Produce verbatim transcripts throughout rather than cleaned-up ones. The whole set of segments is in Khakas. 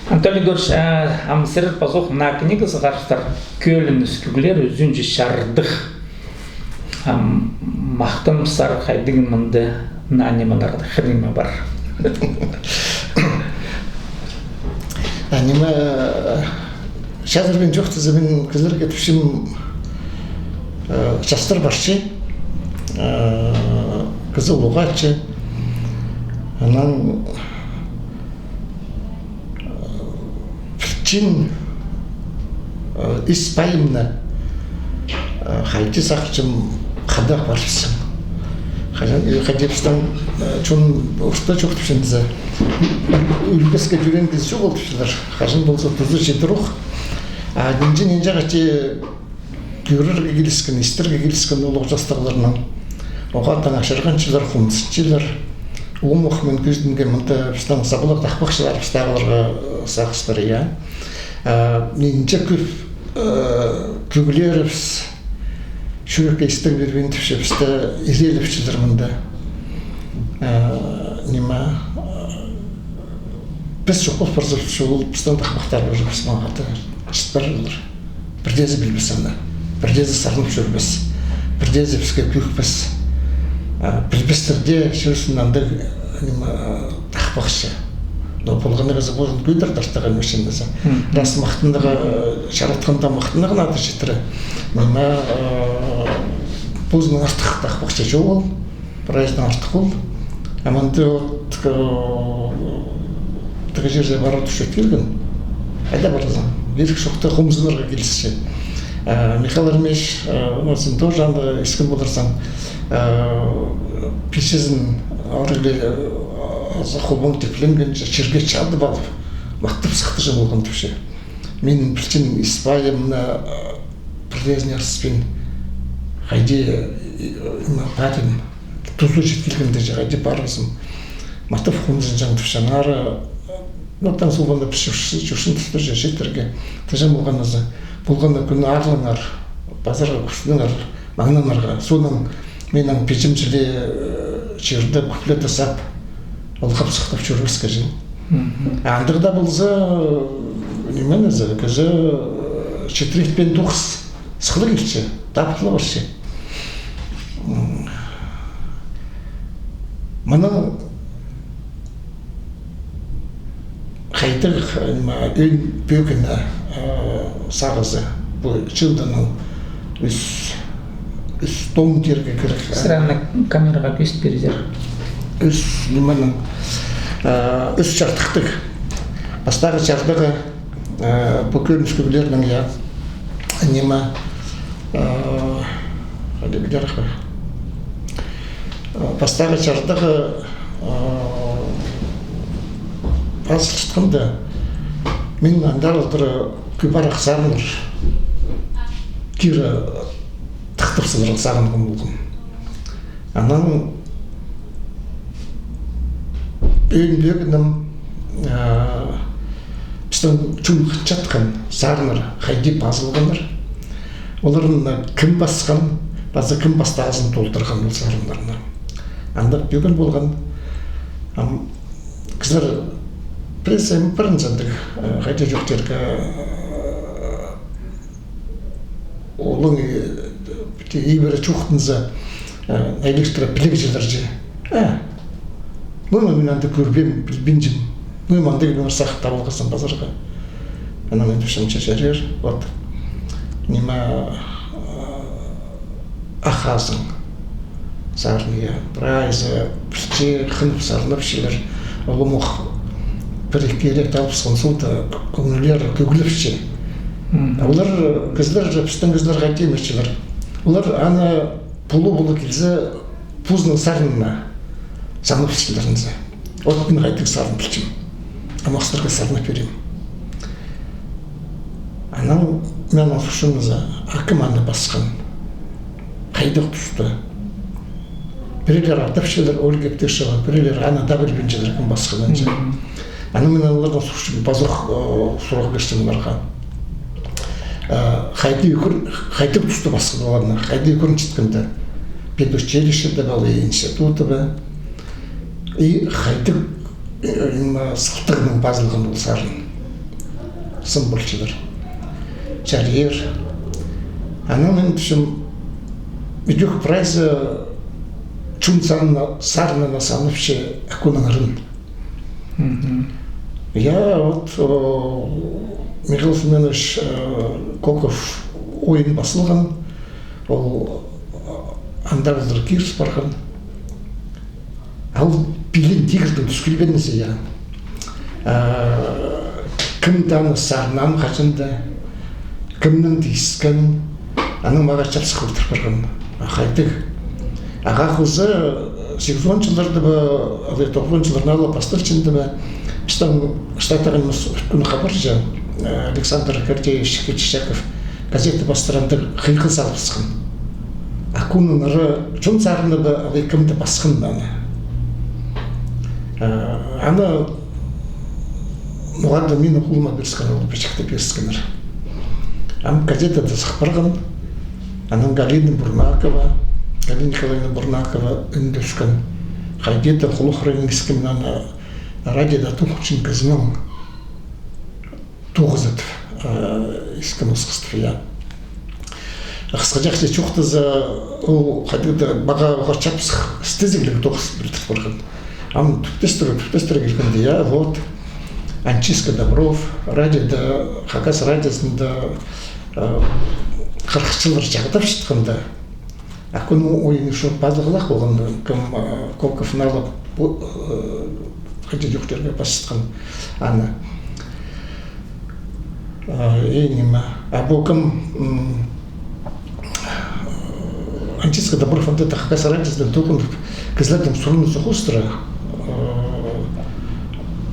Анатолий Егорович, а, ам сірер пазох мына книга сығарыстар, «Кӧлініс кӧглер», ӱзінҷі чардых. Ам махтаныбыстар, хайдағ мында наа нимелерні хығырарға пар. А ниме, э, чазырбин чоохтаза, мин кізілерге тіпчем, э, частар парча, э, кізі улуғаатча. Анаң пілчем, э, ис-пайымны, э, хайди сағынчам, хада парыбысчам. Хайди, э, хайди пістің, э, чон орта чоохтапча нооза, ӱл-, ӱлбеске тӧреен кізі чоғыл тіпчелер. Хаҷан полза тузы читірух. А нинҷе-нинҷе хати кӧрерге киліскен, истерге киліскен улуғ частығларның. Оғаа таң ачырғанчалар, хомзынчалар. Улуғ мин кӧзідімге, мында пістің саблығ тахпахчыларыбыстағыларға, э, сағыстар, я. Э, нинҷе кӧп, э, кӧглерібіс, чӱрекке истең пирбин тіпче, пісті изелепчелер мында. Э, ниме, э, піс чох пол парзабыс, ол пістің тахпахтар уже піс маңат чіт парчалар. Пірдеезі пілбес аны. Пірдеезі сарнап чӧрбес. Пірдеезі піске кӧкпес. А, пілбестер дее чӧрзін андағ, ниме, а, тахпахчы. Но полған на кізі позын кӧдір тартаған мешеннезі. Мгм. Рас махтанарға, а, чаратханда махтанарға надо читіре. Ниме, а, позының артых тахпахчы чоғыл. Прайзынаң артых ол. А мында вот, э, тігі чирзер парар тӱсчет килген. Хайда парзаң, ирік чохта хомзынарға килісче. Э, Михаил Еремеевич, э, ну, син тоже анда искен поларзың, э, пичезін арығлы, э, азы хобаң тепленгенҷе чирге чадып алып, махтап сыхтаҷаң полған тіпче. Мин пілчем ис-пайымны, э, пірдеезіне арсыспин, хайди, э, ниме, парим. Тузы чит килгенде, че хайди парыбызам. Махтап хомзынҷаң тіпче. Аннаңар, ну, таң суғанда піс чӧрче, чӧрче туста, че чииттерге. Тіҷең полған нооза. Полған на кӱн аарлаңар, пазарға кӱстеніңер, маңнанарға. Соонаң минің пиҷем чіли, э, чирде куплетті сап, ол хап сыхтап чӧрбеске чи. Мгм. А андағ даа полза, э, ниме нооза, кізі, э, читіре итпеен тоғыс. Сыхлығ килче, табытлығ парча. М. Мының хайдағ, ниме, ӧӧн пӧгіні, э, сағызы, пу чыындының ӱс, ӱс том тирге кирек. Сірер аны камераға кӧзіт пирзер. Ӱс, нименің, э, ӱс чардыхтығ. Пастағы чардығы, э, пу кӧлініс кӧглернің, я, ниме, э, хайди пілерге. Э, пастағы чардығы, э, пазылчатханда, мин андар алдыра кӧп арах сарыннар кире тыхтап саларға сағынған полғам. Анаң ӧӧн пӧгінім, а, пістің чон хынчатхан сарыннар хайди пазылғаннар. Оларны кім пасхан, паза кім пастағызын толдырған ол сарыннарны. Андағ пӧгін полған. Ам, кізілер пірсі, пірін сандығ, а, хайди чоохтирға, олың, э, піти ибіре чоохтанза, э, айластыра пілігҷілер чи. Э, мыны мин анда кӧрбеем, пілбинчем. Мыны мында киліп сағып табылғазың пазарға. Анаң мин тіпчем, че чарир, вот. Ниме, э, Ах азың. Сарны, я, прайзы пілче, хынып сарнапчалар. Улуғ пір-ікі ирек табысхан соонда кӧңнілері кӧглепче. Мгм. Олар, кізілер, пістің кізілер хайди итчелер. Олар аны полу-полу килзе, позының сарнына сарнапчалар нооза. От мин хайдағ сарын пілчем. Амох сірерге сарнап пирем. Анаң мин аны сурчам нооза, а кім аны пасхан? Хайдағ туста? Пірелер адапчалар, Ольга Евтышева, пірелер аны даа пілбинчелер, кім пасханын чи. Мгм. Анаң мин олардаң сурчам, пазох, э, сурығ пирчем оларға. Э, хайди ӱгрен-, хайдағ туста пасхан оларны, хайди ӱгренчеткеннер? Педучилищеде ба, или институтта ба? И хайдағ, э, ниме, сылтағынаң пазылған ол сарын. Сым полчалар. Чарир. Анаң мин тӱсчем, идӧк прайзы чон сарнына, сарнына санапча Акунның ырын. Мгм. Я, вот, о, Михаил Семёнович, э, Коков ойын пазылған, ол, э, андағ кізілер киріс парған. Ол пилен тигірдең тӱс килбеен зе, я. А, кем дее аны сарнаан хаҷан даа, кемнең дее искен, анаң мағаа чапсых пілдіріп парған. А хайдағ. Ағаа хоза, сигізон чылларда ба, алай тоғызон чылларда ла пасталчаң ба, пістің Штаттығ нимес ӱткӱн хабарҷы, э, Александр Гордеевич Кильчичаков газета пастыра андағ хыйғы салыбысхан. Акунның ыры чон сарнына ба, алай кем дее пасхан ба аны. Э, аны ноға-да минің холыма пиріскен, ол пічікте пиріскеннер. Ам газетада сых парған, анаң Галина Бурнакова, Галина Николаевна Бурнакова ӱндескен. Хайди-да холох хырин искем аны радиода тоғынчатхан кізінең тоғызып, э, искем осхастым, я. Хысхаҷахча чоохтаза, ол хайди-да мағаа уғаа чапсых істезігліг тоғыс пілдіріп парған. Ам тӱптестіре, тӱптестіре килгенде, я, вот, Анчиска Добров, радиода, Хакас радиозында, э, хырых чыллар чағдапчатханда, Акунның ойыны шо пазығлах полған, кем, э, Коков налып, пу, э, хайди чоохтирға, пасчатхан аны. Э, и ниме. А пу кем, м, Анчиска Добров анда Хакас радиозында тоғынып, кізілернің сурынызы хоостыра, э,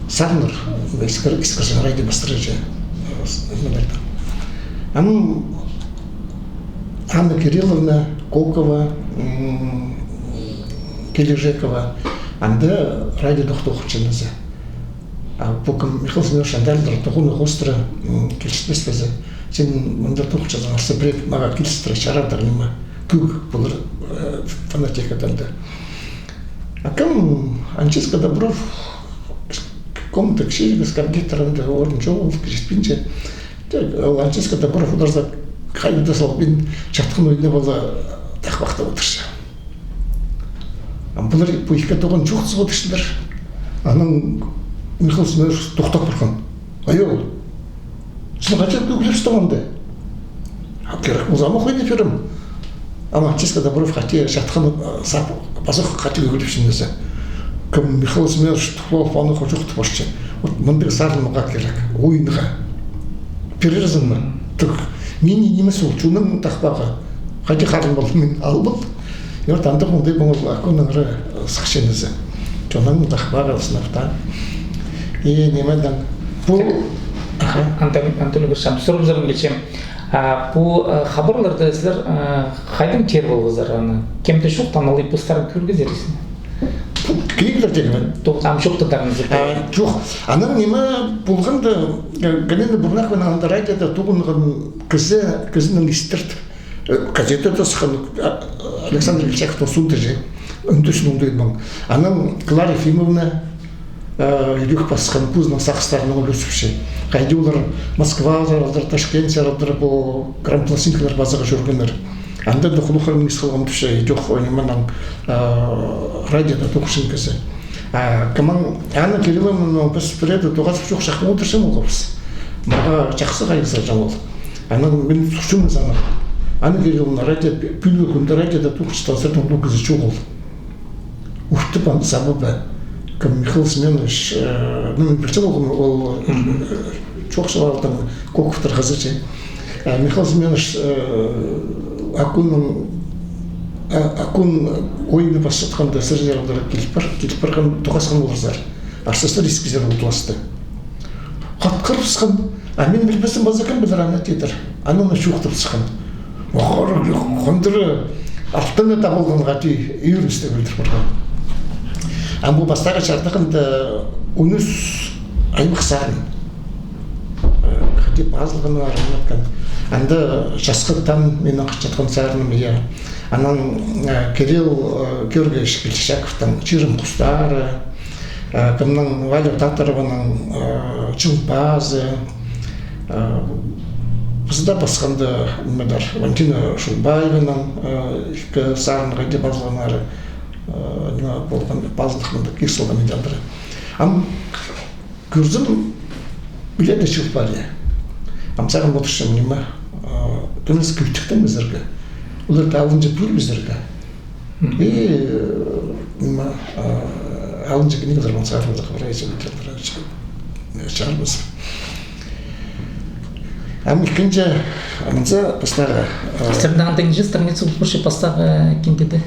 сарнар, искір-, искірҷең радио пастырҷаң, э, с-, нимелердең. Ам Анна Кирилловна Кокова, м, Кележекова, анда радиода тоғынчатхан зе. А пу кем, Михаил Семёнович, андағлар тоғынарға хоостыра, м, киліспес пе зе. Син мында тоғынчатсаң, арса пірее мағаа килістіре чарардығ ниме. Кӧг полар, э, фонотекадаң даа. А кем, Анчиска Добров, комната кічіҷек, скамья, таранда орын чоғыл, кіріспинче. Тек ол Анчиска Добров одырза, хайди-да салбин, чатхан ойны пала тахпахтап одырча. А пулар пу ікі тоғын чоохтазып одырчалар. Анаң Михаил Семёнович тохтап парған. Ай, ол, син хайди кӧглепчең анда? А кирек полза, ам хойны пирем. Ам Анчиска Добров хайди чатхан, а, сап, пазох хайди кӧглепчең зе. Кем, Михаил Семёнович тухлал паны хо чоохтап парча. Вот мындағ сарынға кирек, ойынға. Пирерзің ме? Тӱк. Мин нимес ол, чонның тахпағы. Хайди харынып алдым мин, алып ал. И вот андағ оңдай полған Акунның ыры, э, сыхчаң зе. Чонның тахпағы, сынап та. И нимедең. Пу, аха. Антон, Антон Ильич, ам сурыбызарға килчем. А пу, э, хабарларны сірер, э, хайдаң теер полғазар аны? Кем дее чоохтаан, алай постарың кӧргезер исің? Пу книгалар теен ме? Тоғ-, ам чоохтадарың зе. А, чох. Анаң ниме полғанда, э, Галина Бурнакова анда радиода тоғынған кізі, кізінең истіртіп. Э, газетада сыххан, а, Александр Кильчичаковтың соонда чи, ӱндезін оңдайнаң. Анаң Клара Ефимовна, э, идӧк пасхан позының сағыстарынаң ӱлезіпче. Хайди олар Москвазар алдыр, Ташкентсер алдыр пу грампластинкалар пазарға чӧргеннер. Анда даа холох хырин ис халған тіпче, идӧк, нименең, э, радиода тоғынчатхан кізі. А кем, Анна Кирилловнанаң піс пірее тоғазып чоох чахпаан одырчаң полғабыс. Мағаа чахсы хайығ салҷаң ол. Анаң мин сурчам аны. Анна Кирилловна, радио, пӱӱнгі кӱнде радиода тоғынчатхан сірердең улуғ кізі чоғыл. Ӱртеп аны сабы ба? Кем, Михаил Семёнович, э, ну, мин пілчем, ол, ол, э, чоохчыларның, Коковтар хазачы. Э, Михаил Семёнович, э, Акунның, а, Акун ойыны пасчатханда сірер алдыра киліп пар-, киліп парған, тоғасхан поларзар. Арса сірер искезер ол класста. Хатхырыбысхан, а мин пілбеспін, паза кем пілер аны, тидір. Анаң чоохтабысхан. Охор, хондыры, алтыны табылғанға тей, ӧріністі пілдіріп парған. Ам пу пастағы чардығында он ӱс аймах сарын. Э, хайди пазылғаны арғыматхан. Анда «Часхы таң» минің хатчатхан сарыным, я. Анаң, э, Кирилл, э, Георгиевич Кильчичаковтың «Чирім хустары», э, кемнің, Валя Татарованың, э, «Чыл пазы», А, пызыда пасханда, ниме дее, Валентина Шулбаеваның, а, ікі сарын хайди пазылғаннары, а, ниме полған, пазылых мындағ кир салған идеаллары. Ам кӧрзем, піле дее чоғыл пар, я. Ам сағам одырчам, ниме, а, кӧмес кӧйтіктең пазарға. Оларны алынҷа пӱӱл пазарға. И, э, ниме, а, алынҷа книгалар полза, сарынзар, хабарайза, чарбас. Ам ікінҷі, ам мынзы пастағы, а, сірернің андағ страница полча пастағы киндеде.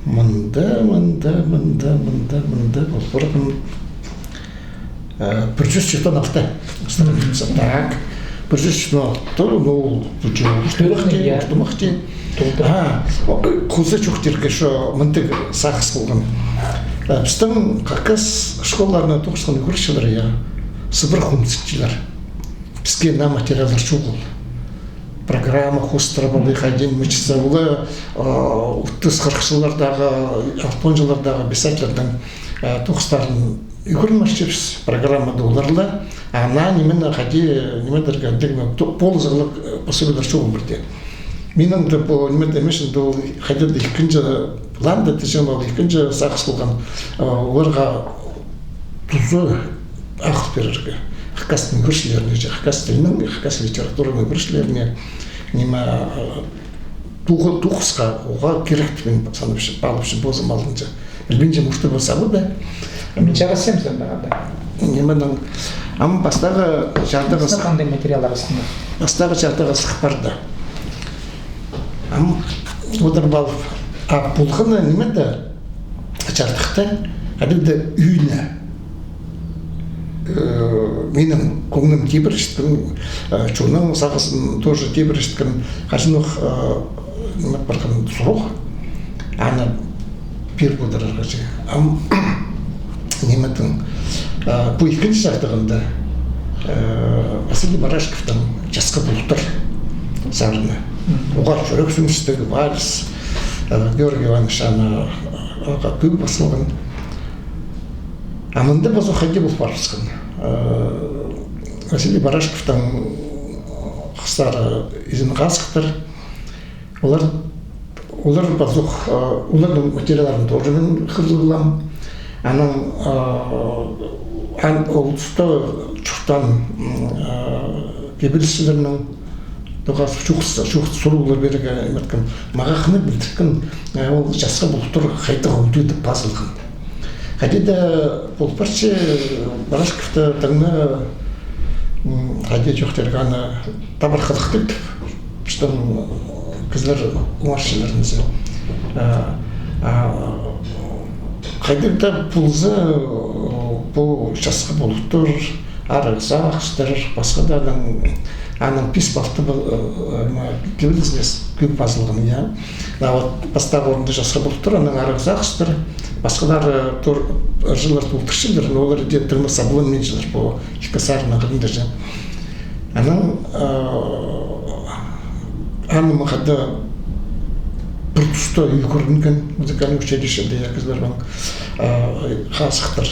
Мында, мында, мында, мында, мында, пол парған. Э, пір чӱс читон алты страница. Так. Пір чӱс читон алты, ну, пу чыл ортымах тее, я, ортымах тее. Толды. А, о, э, хоза чоохтирға, что мындағ сағыс полған. Э, пістің хакас школаларына тоғысхан ӱгретчілер, я, сыбыра хомзынчалар. Піске наа материаллар чоғыл. Программа хоостыра полар, хайди мычыса, ол, э, отыс-хырых чыллардағы, алтон чыллардағы писательлернің, э, тоғыстарын ӱгренмесчебіс, программада олар ла, а наа ниме, хайди, ниме дее, андағ, ну, то-, полызығлығ, э, пособиелер чоғыл пірдее. Минің дее пу, ниме дее, мин ӱчӱн ол хайди даа ікінҷі планда тіҷең, ол ікінҷі сағыс полған, э, оларға туза ахыл пирерге. Хакас тілінің ӱгретчілеріне, хакас тілінің, хакас литератураның ӱгретчілеріне, ниме, э, тоғы-, тоғысха, оға кирек тіп мин санапчам, паалапчам позым алнымҷа. Пілбинчем, орта полза ба. Мин чарасчам сағам анда. Нименің, ам пастағы чардығы сых-, андағ материаллар астында. Пастағы чардығы сых парды. Ам одырып алып, а полғаны ниме дее, чардыхта, хайдағ-да ӱнні. Э, минің кӧңнім тибірчеткен, э, чонның сағызын тоже тибірчеткен, хаҷанох, э, ниме парған сурығ, аны пиріп одырарға чи. Ам ниме тің, э, пу ікінҷі чардығында, э, Василий Барашковтың «Часхы пултыр» сарыны. Мгм. Оға «Чӱрек сӱмістіг», вальс, э, Георгий Иванович аны, э, оға кӧг пас салған. А мында пазох хайди пол парыбысхан. Э, Василий Барашковтың хыстары изен-хазыхтар. Олар, олар пазох, э, оларның материалларын тоже мин хығырып алғам. Анаң, э, ан-, ол туста чуртаан, м, э, кибелісчілернең тоғас чоохтас, чоохтас сурығлар пирерге ниме иткен. Мағаа хынығ пілдірткен, э, ол «Часхы пултыр» хайдағ ӱндӱде пазылған. Хайди даа пол парча, Барашковты тың на, м, хайди чоохтирға, аны табырахтығ тіп, что, м, кізілер оңарчалар нооза. А, а, хайдағ даа полза, пу «Часхы пултыр», «Арығ сағыстар», пасха даа аның, аның пис-алты пу-, э, ниме, кибелізіне кӧг пазылған, я. А вот пастағы орында «Часхы пултыр», анаң «Арығ сағыстар», пасхалары тор-, ырҷылар толдырчалар, но олар даа тың на сабланминчалар пу ікі сарынның хыринда чи. Анаң, э, аны мында пір туста ӱгренген музыкальный училищеде, я, кізілер паң, э, хазыхтар.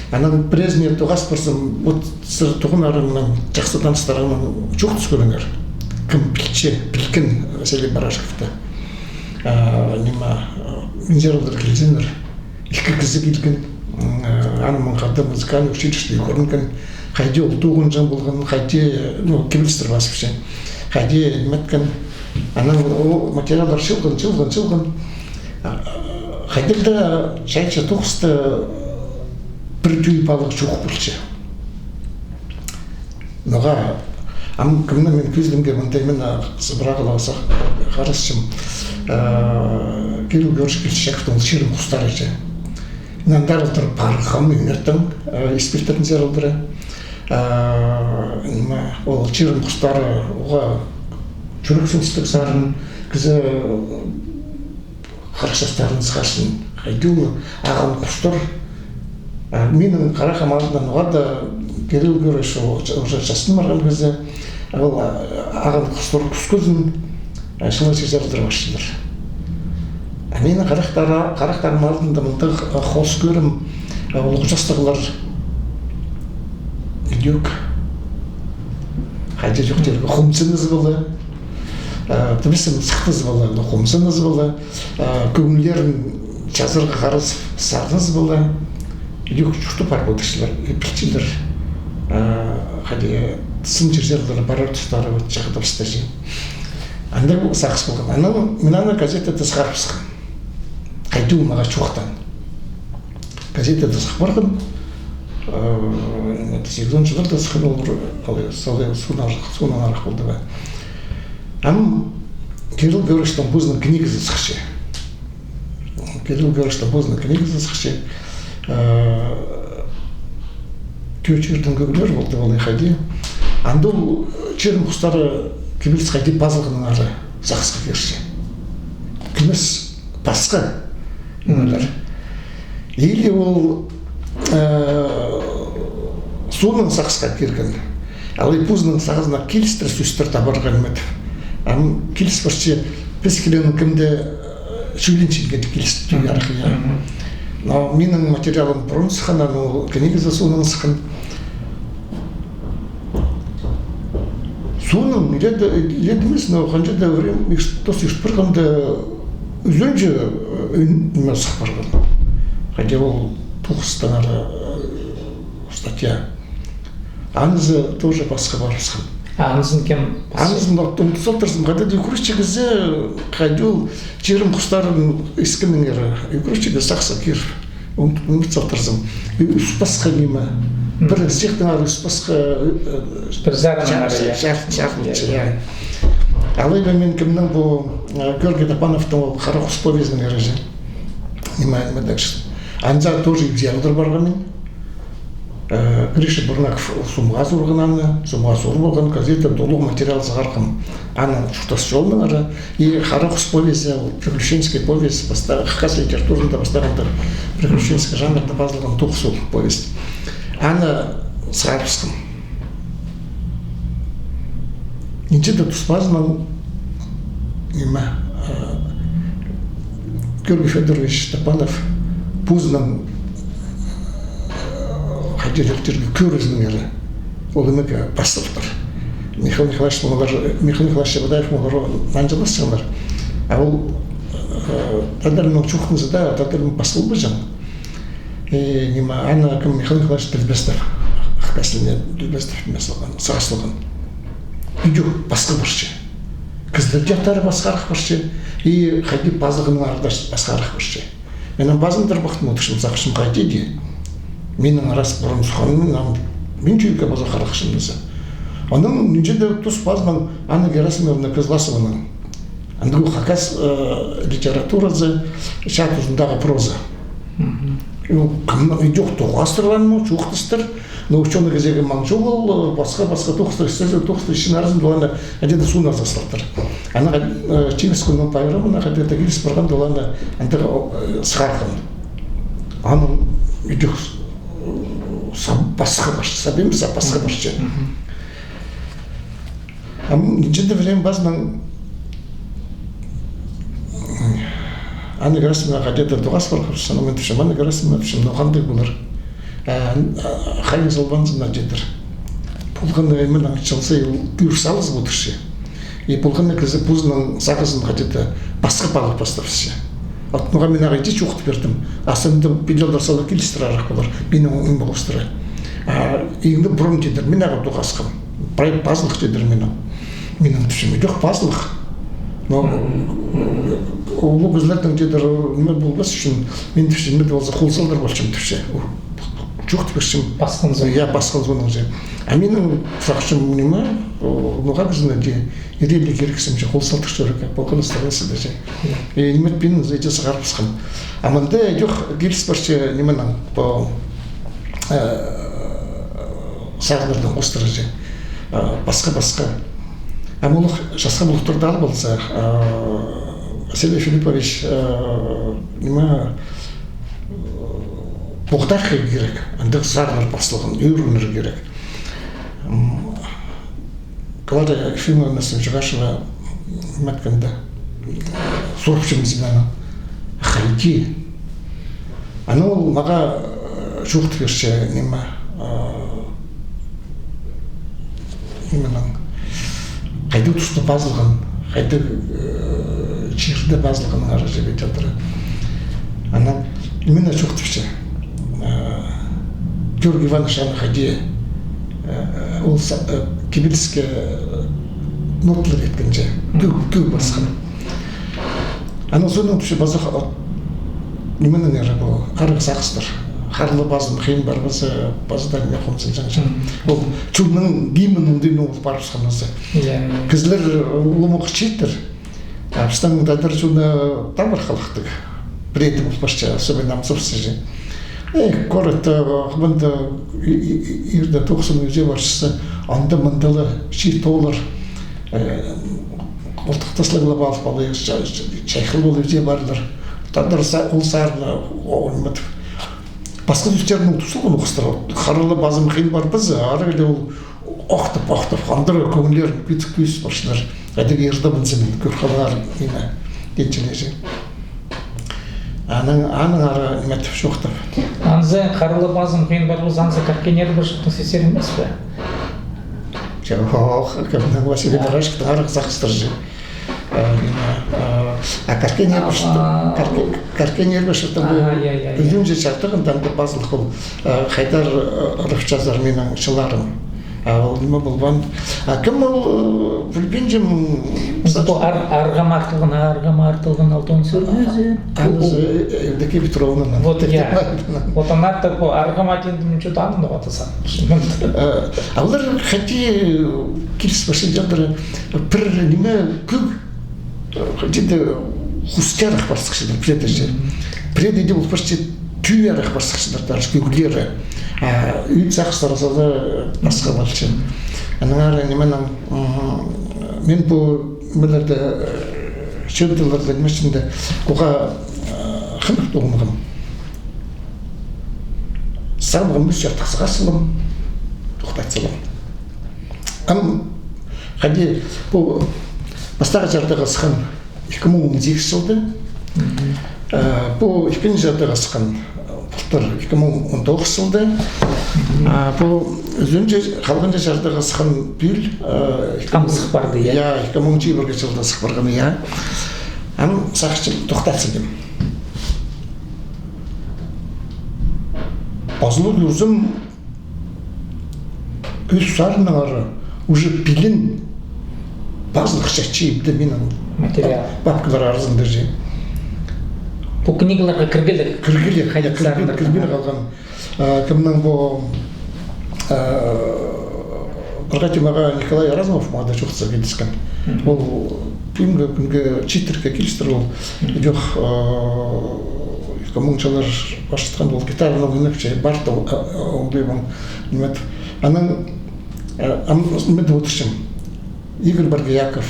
Анаң пірезіне тоғас парзам, вот сірер туғаннарыңнаң, чахсы таныстарыңнаң чоохтас кӧріңер. Кем пілче, пілген Василий Барашковты. А, ниме, а, мин чаралдыр килзеңер. Ікі кізі килген, м, а, аны мында музыкальный училищеде ӱгренген. Хайди ол тоғынҷаң полған, хайди, ну, кибелістер пазыпча. Хайди ниме иткен. Анаң ол материаллар чыылған, чыылған, чыылған. А, хайдағ даа чайаачы тоғыста пір тӧӧй паалығ чох полча. Ноға, ам кемнең мин кӧзідімге, мында мин, а, сыбыра ла сах-, харасчам, а, Кирилл Георгиевич Кильчичаковтың «Ол чирім хустары» чи. Мин андар одырып парғам, ӱнеттең, а, испиттерін чаралдыра. А, ниме, ол «Чирім хустары» оға чӱрексіністіг сарын, кізі харах частарын сығарчаң. Хайди ол ағын хустар. А, минің харахым алнында ноға даа Кирилл Георгиевич ол ча-, уже частын парған кізі. Ол, а, ағын хустар кӱскізін, а, чылайҷы чаралдыра парчалар. А минің харахтар-, харахтарым алнында мындағ, а, хоос кӧрім, а, улуғ частығлар идӧк Хайди чоохтирға, хомзынызы полар. Э, тібісін сыхтазы полар, но хомзынызы полар. Э, кӧңнілерін чазарға харас сағызы полар. Идӧк чуртап парып одырчалар, и пілчелер. Э, хайди сын чир-чарларны парар тустары, вот, чағдабыстар чи. Андағ сағыс полған. Анаң мин аны газетада сығарыбысхам. Хайди ол мағаа чоохтаан. Газетада сығып парған. Э, сегізон чылларда сыххан ол, ол, ол, соонаң, соонаң арах полды ба. Ам Кирилл Георгиевичтің позының книгазы сыхча. Кирилл Георгиевичтің позының книгазы сыхча. Э, «Тӧӧ чирдің кӧглері» полды, полай хайди. Анда ол чирім хустары кибеліс хайди пазылғаннаңар сағысха кирче. Кӧмес пасха нимелер. Или ол, э, соонаң сағысха кирген. Алай позының сағызына килістіре сӧстер табарға ниме. Ам киліс парча, піс килең кемде, э, чӱлінчең киліс тӱр арах, я. Но минің материалым пурун сыххан, аның ол книгазы соонаң сыххан. Соонаң, лет, лет нимес, но ханҷа-да время, иш-, тос иш парғанда, ӱзінҷі, э, ӱн ниме сых парған. Хайди ол тоғыстаңар, э, статья. Анызы тоже пасха парыбысхан. А анызын кем пасха? Анызын, вот, ӱн салтырзым, хайда-да ӱгретчі кізі, хайди ол чирім хустарын искеннеңер, ӱгретчі кізі сағысха кир. Ӱн, ӱн салтырзым. Ӱс пасха ниме. Пір стихтеңер ӱс пасха, э, пір сарыннаңар, чар-, я. Чар-, чарлыпча, я. Алай ба мин кемнің пу, э, Георгий Топановтың ол «Хара хус» повезінеңер чи. Ниме, ниме так что. Анзы тоже ибзер алдыр парғам мин. Э, Гриша Бурнаков сомға сурған аны, сомға сур полған, газетадаң улуғ материал сығарғам. Аның чуртас чолынаңар, и «Хара хус» повезі, ол приключенческий повесть, пастағы, хакас литературазында пастағында приключенческий жанрда пазылған тоғыс ол повесть. Аны сығарыбысхам. Нинҷе-де тус пазынаң, ниме, э, Георгий Фёдорович Топанов позының, э, хайди тирге, кӧрізінеңер ол ниме пастаптыр. Михаил Николаевич, олар, Михаил Николаевич Чебодаев, олар нанҷыласчаңнар. А ол, э, тадарның чоохтазы даа, тадарның пас полбаҷаң. Э, ниме, аны кем, Михаил Николаевич Ділбестов, хакас тіліне Ділбестов ниме салған, сағыс салған. Идӧк пасха парча. Кізілерде тары пасхарах парча. И хайди пазылғаннаңар даа пасхарах парча. Мин ам пазындырбахтым, одырчам, сағынчам, хайди дее. Минің рас пурун сыхханым, ам мин чӧрге паза харахчам дее. Анаң нинҷе-де тус пазынаң Анна Герасимовна Кызласованың. Андағ хакас, э, литературазы, чаа тузындағы проза. Ол кемнің идӧк тоғастырған ма, чоохтастыр. Но учёный кізее маңзы ол, э, пасха, пасха тоғыстар, истезер тоғыстар, ичин аразында оларны хайди-да соонаң састыра. Анаң, э, Чиңіс кӱнінің пайрамына хайди-да киліс парғанда оларны андағ, э, сығарған. Анаң идӧк, э, сап-, пасха парча, сап нимес, а пасха парча. Ам нинҷе-де время пазынаң Анна Герасимовнаға хайди-да тоғас парғабыс, анаң мин тіпчем, Анна Герасимовна, тіпчем, ноға андағ полар. А, а, хайың салбаанзың на, тидір. Полған ниме, мин аңчалза, ол пӱӱр салызып одырча. И полған на кізі позының сағызын хайди-да пасха паалап пастапча. От ноға мин ағаа иди чоохтап пирдім. А сынды пиделдер сала килістіре арах полар. Минің ниме хоостыра. А иң дее пурун, тидір, мин ағаа тоғасхам. Прай пазылых, тидір, минің. Минің, тіпчем, идӧк пазылых. Но улуғ кізілернің, тидір, ниме полбас ӱчӱн, мин, тіпчем, ниме дее полза, хол салдыр полчам, тіпчем. Чоохтап пирчем. Пасхан соонда. Я, пасхан соонда чи. А минің сағынчам, ниме, о, ноға кізіні дее, иреелі кирексім чи, хол салдыр чӧрерге, полған, старайся даа чи. И ниме, мин иди сығарыбысхам. А мында идӧк киліс парча нименең, пу, э, сарыннарнаң хоостыра чи. Э, пасха-пасха. А мулуғ часха мулуғтарды алып алза, э, Василий Филиппович, э, ниме, э, пуғдархы кирек, андағ сарыннар пазылған, ӧрінер кирек. М, Клара Ефимовна Сунчугашева ниме иткенде, сурыпчам мин анаң, хайди. Анаң ол мағаа, э, чоохтап пирче, ниме, э, нименең, туста пазылған, хайдағ, э, чирде пазылғаннаңар чіли чатыра. Анаң мин чоохтапчам. Э, Георгий Иванович аны хайди, э, ол са-, э, кибеліске, э, ноталар иткенҷе, кӧг, кӧг пасхан. Анаң соонаң тіпче пазох, а, нименең ары пу арығ сағыстар. Харлы пазым хыйын парбаза, паза даа ниме хомзынҷаң чох. Ол чонның гимнінің дее ол парыбысханназы. Кізілер, э, улуғ чииттер. А пістің тадар чоны табырах халыхтығ. Пірее дее полбасча, особенно ам сопсыҷы. Э, городта, э, мында и-, и-, и-, ирде тоғызын ӱзе парчаза, анда-мында ла чиит тоғылар. Э, Ол тахтаслығ ла палып алар, ча-, ча-, чайхыл полып ӱзе парлар. Тадар са-, ол сарынны, о, ниме тіп. Пасха сӧстернең тузалған ох сірер. Харлы пазым хыйын парбаза, арығ ла ол охтап, охтап, хандыра кӧңнілерін кӧдік кӧзіт парчалар. Хайдағ ирде мынзы мин кӧр халғам ниме, тетчележі. Анаң, анаң ары ниме тіп чоохтап. Анзы харлы пазым хыйын парбаза, анзы Карткен Эрбашевтің сӧстері нимес пе? Ча, ох, кемнің, Василий Барашевтің арығ сағыстары. Э, ниме, э, а Карткен Эрбашевтің, а, Карткен, Карткен Эрбашевтің, а, пу, я, я, я. Ӱзінҷі чардығында анда пазылых ол, э, хайдар, э, ырып чазар минің чылларым. А ол ниме полбаан. А кем ол, э, пілбинчем. Пу ар-, арғам артылған, арғам артылған алтон сӱргізі. Анзы, э, Евдокия Петровнаның. Вот, я. Вот ана та пу арғам артылған, мин чё-то аны да атасам. Э, а олар хайди киліс парчалар, пір ниме кӧг, э, хайди хуске арах парсыхчалар, пірееде. Пірееде ол парча тӱӱ арах парсыхчалар, даже кӧглері. А ӱн сағыстар азада пасха полча. Аннаңар нименің, м, мин пу нимелерде, э, чыындыларда, ниме ӱчӱн дее, уғаа, э, хынығ тоғынғам. Сағынғам, мӱс чардығ сығар салам, тохтат салам. Ам хайди пу пастағы чардығы сыххан ікі муң он сигізінҷі чылда. Э, пу ікінҷі чардығы сыххан, э, пултыр, ікі муң он тоғызынҷы чылда. А пу ӱзінҷі, халғанҷы чардығы сыххан пӱӱл, э, ікі муң... Ам сых парды, я? Я, ікі муң чибіргі чылда сых парған, я. Ам сағынчам, тохтат салим. Пазылығ кӧрзем, кӧс сарыннаңар уже пилін пазылых чатча ибде минің материал, папкалар аразында же. Пу книгаларға кіргіліг. Кіргіліг, хайдағ кӧс сарыннар кірбин халған. А кемнің пу, а, пір хати мағаа Николай Разумов мағаа даа чоохтаза киліскен. Ол пӱӱнгі кӱнге чииттерге килістіре ол. Чох, а, ікі муң чыллар парчатхан, ол гитаранаң ойнапча, парды, а, а, оңдайбаң, ниме тіп. Анаң, а, ам ниме тіп одырчам. Игорь Боргояков.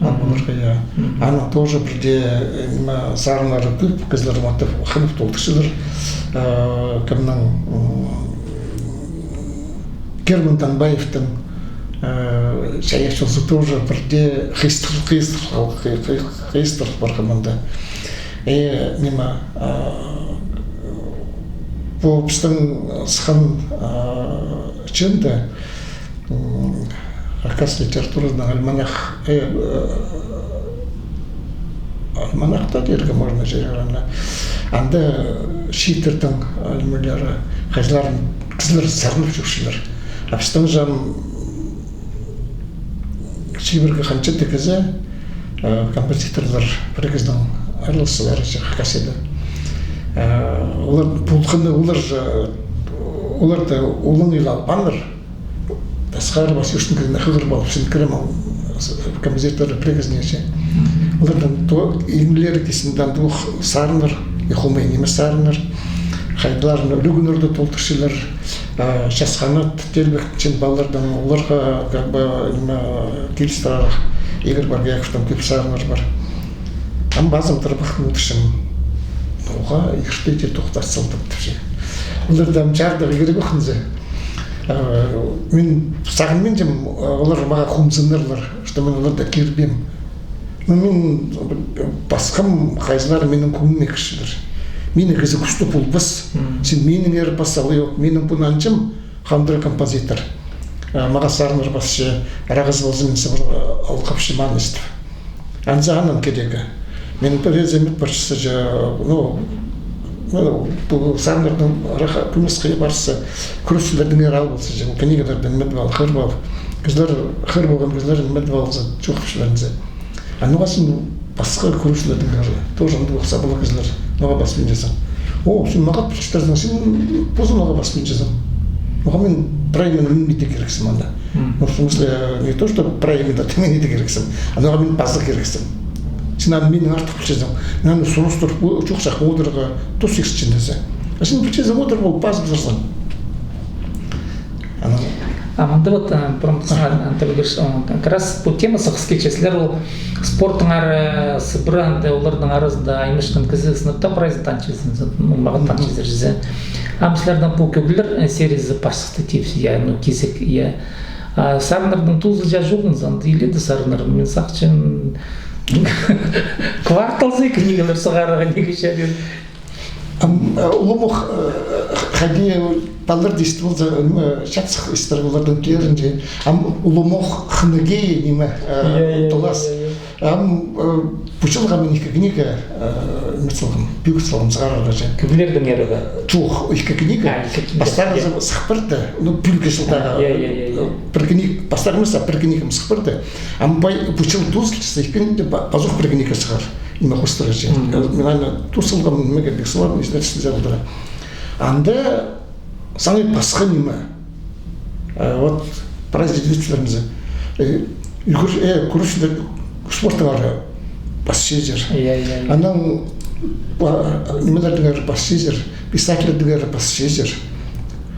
Ам оларға, я. Анаң тоже пірдее, э, ниме, сарыннары кӧп, кізілер матап хынып толдырчалар. Э, кемнің, м, Герман Танбаевтің, э, «Чайаачылзы» тоже пірдее хыйыстыр-, хыйыстыр-, хый-, хый-, хыйыстырыл парған мында. Э, ниме, э, пу пістің сыххан, э, чыында, м, хакас литературазының альманах, э, э, альманах таа тирге можно же, наверное. Анда чииттернің нимелері, хайзыларын кізілер сарнап чӧрчелер. А пістің же ам чибіргі ханҷа-да кізі, э, композиторлар, пірігізінің араласчылары же Хакасияда. Э, олар пулғаны, олар же, олар даа олаңай ла албааннар. Тасхар Васюшин кізіні хығырып алып, син кірем ал, композиторлар пірігізіне же. Оларның то-, иңнілері кизінде андох сарыннар, ох, хомай нимес сарыннар. Хайдағларын ӱлӱкӱннерде толдырчалар, а, Час Ханат, Телбектің чен палалардаң, оларға, как бы, ниме, килістіре, Игорь Боргояковтың кӧп сарыннары пар. Ам пазым тырбахтап одырчам. Уғаа иртеде тохтат салдым тіпче. Оларда ам чардығы кирек ох ынзы. Э, мин сағынминчам, олар мағаа хомзынарлар, что мин оларда кирбеем. Ну, мин пасхам, хайзылары минің кӧңніме кірчелер. Мині кізі кӱстеп полбас. Син минің эр пас, алай ох, минің пу нанҷым хандыра композитор. Э, мағаа сарыннар пасча, арағас полза, мин сыбыра, э, алғапчам аны истіп. Анзы аның кирегі. Мин пірее зе мин парчам, че, ну, ну, пу сарыннарның араха кӧмес хыйа парза, кӱресчілердеңер ал полза, че, ол книгадаңар ниме дее ал, хығырып ал. Кізілер, хығыр полған кізілер ниме дее алза, чоохтапчалар зе. А ноға син пасха кӱресчілердеңер, тоже андағ сабалығ кізілер, ноға паспинчазың? О, син мағат пілчеттерзің, син позың ноға паспинчазың? Ноға мин прай мин минмеге кирексім анда? Ну, в смысле, не то, что прай мин, а ты минмеге кирексің, а ноға мин пазох кирексім? Син аны миннең артых пілчезің. Мин аны сурыстырып, чох чах одырарға, тус иксічіндезі. А син пілчезің, одырып, ол пазып сырзың. Анаң. А мында вот, а, пурун тасаң, а, Антон Георгиевич, а, как раз пу тема сығыс килче. Сірер ол спорттаңар, а, сыбыра анда оларның аразында аймахчатхан кізі сынап таа прайзын танчазың, ну, мағат танчазар чізе. Ам сірернің пу кӧглер, э, сериязы пар сыхты тіпче, я, ну, кизек, я. А сарыннарның тузы чаа чоғыл, анда илееде сарыннар, мин сағынчам, кварталзар книгалар сығарарға, ниме чарир. Ам, э, улуғ мох, э, хайди палалар даа истіп полза, м, э, чапсых истер оларның тіллерінҷе. Ам улуғ мох хынығ ниме, э, толас. Ам, э, пу чылға мин ікі книга, э, ниме салғам, пӧгіт салғам сығарарға че. Кӧглердеңер бе? Чох, ікі книга. А, ікі книга. Пастағызы сых парды, ну, пӱӱлгі чылдағы, э, пір книга, пастағы нимес, а пір книга сых парды. Ам пай, пу чыл тоозылча, ікінҷі па-, пазох пір книга сығар. Ниме хостыра че. Мин аны тоос салғам, нимеге пик салам, излеп сілзе алдыра. Анда саңай пасха ниме. Э, вот, прайзы дее тіпчелер зе. Э, кӱрес-, э, кӱресчілер спорттаңар пасчазар. Я, я, я. Анаң, а, нимелердеңер пасчазар, писательлердеңер пасчазар.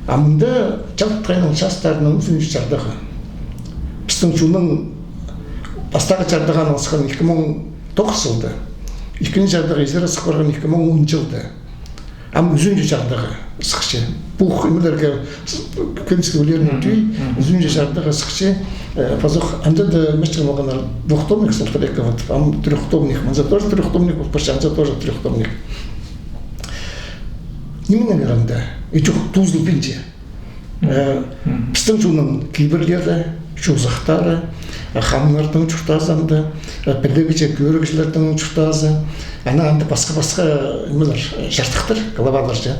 А мында чалт хайдаң частарынаң ӱзінҷі чардағы. Пістің чонның пастағы чардағы анаң сыххан ікі муң тоғыс чылда. Ікінҷі чардағы изере сых парған ікі муң он чылда. Ам ӱзінҷі чардағы сыхча. Пу нимелерге с-, кӧніске ӱлерін тӧӧй, ӱзінҷі чардағы сыхча, э, пазох анда даа мечтең алғаннар двухтомник салтыр ікі, вот, ам трёхтомник, мынзы тоже трёхтомник, вот, почти анзы тоже трёхтомник. Нименең анда? И чох, тоозылбинча. Э, пістің чонның кибірлері, чозахтары, э, ханнарның чуртазы анда, э, пілігҷі кӧрігҷілернің чуртазы, анаң анда пасха-пасха, э, нимелер, э, чардыхтар, главалар че.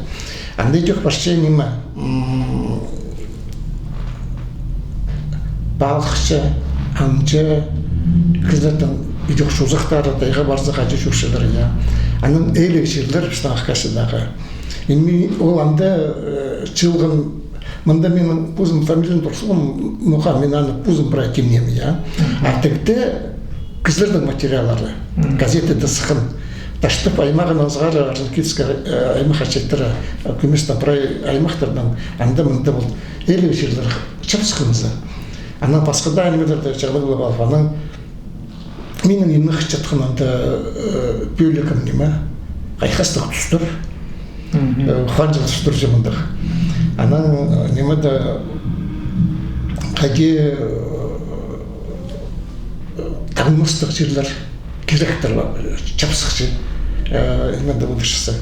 Анда идӧк парча ниме, м, палыхчы, аңҷы кізілернің идӧк чозахтары, тайға парза, хайди чӧрчелер, я. Анаң ээліг чирлер пістің Хакасиядағы. И мин ол анда, э, чыылған, мында минің позым фамилиям тур салғам, ноға мин аны позым прай тимнеем, я. А тігде кізілернің материаллары, газетада сыххан, Таштып аймағынаң сығара, Орджоникидзевский, э, аймах ачыттыра, э, кӧместең прай аймахтарнаң, анда-мында ол ээліг чирлер чапсыхханза. Анаң пасха даа нимелерде чағдағлап алып, анаң минің иннең хынчатхан анда, э, пӧлігім ниме, хайхастығ тустар. Э, ханҷыл тустар че мындағ. Анаң, э, ниме дее, хайди, э, таңмастығ чирлер, киректер, э, чапсыхча, э, ниме дее полчатса.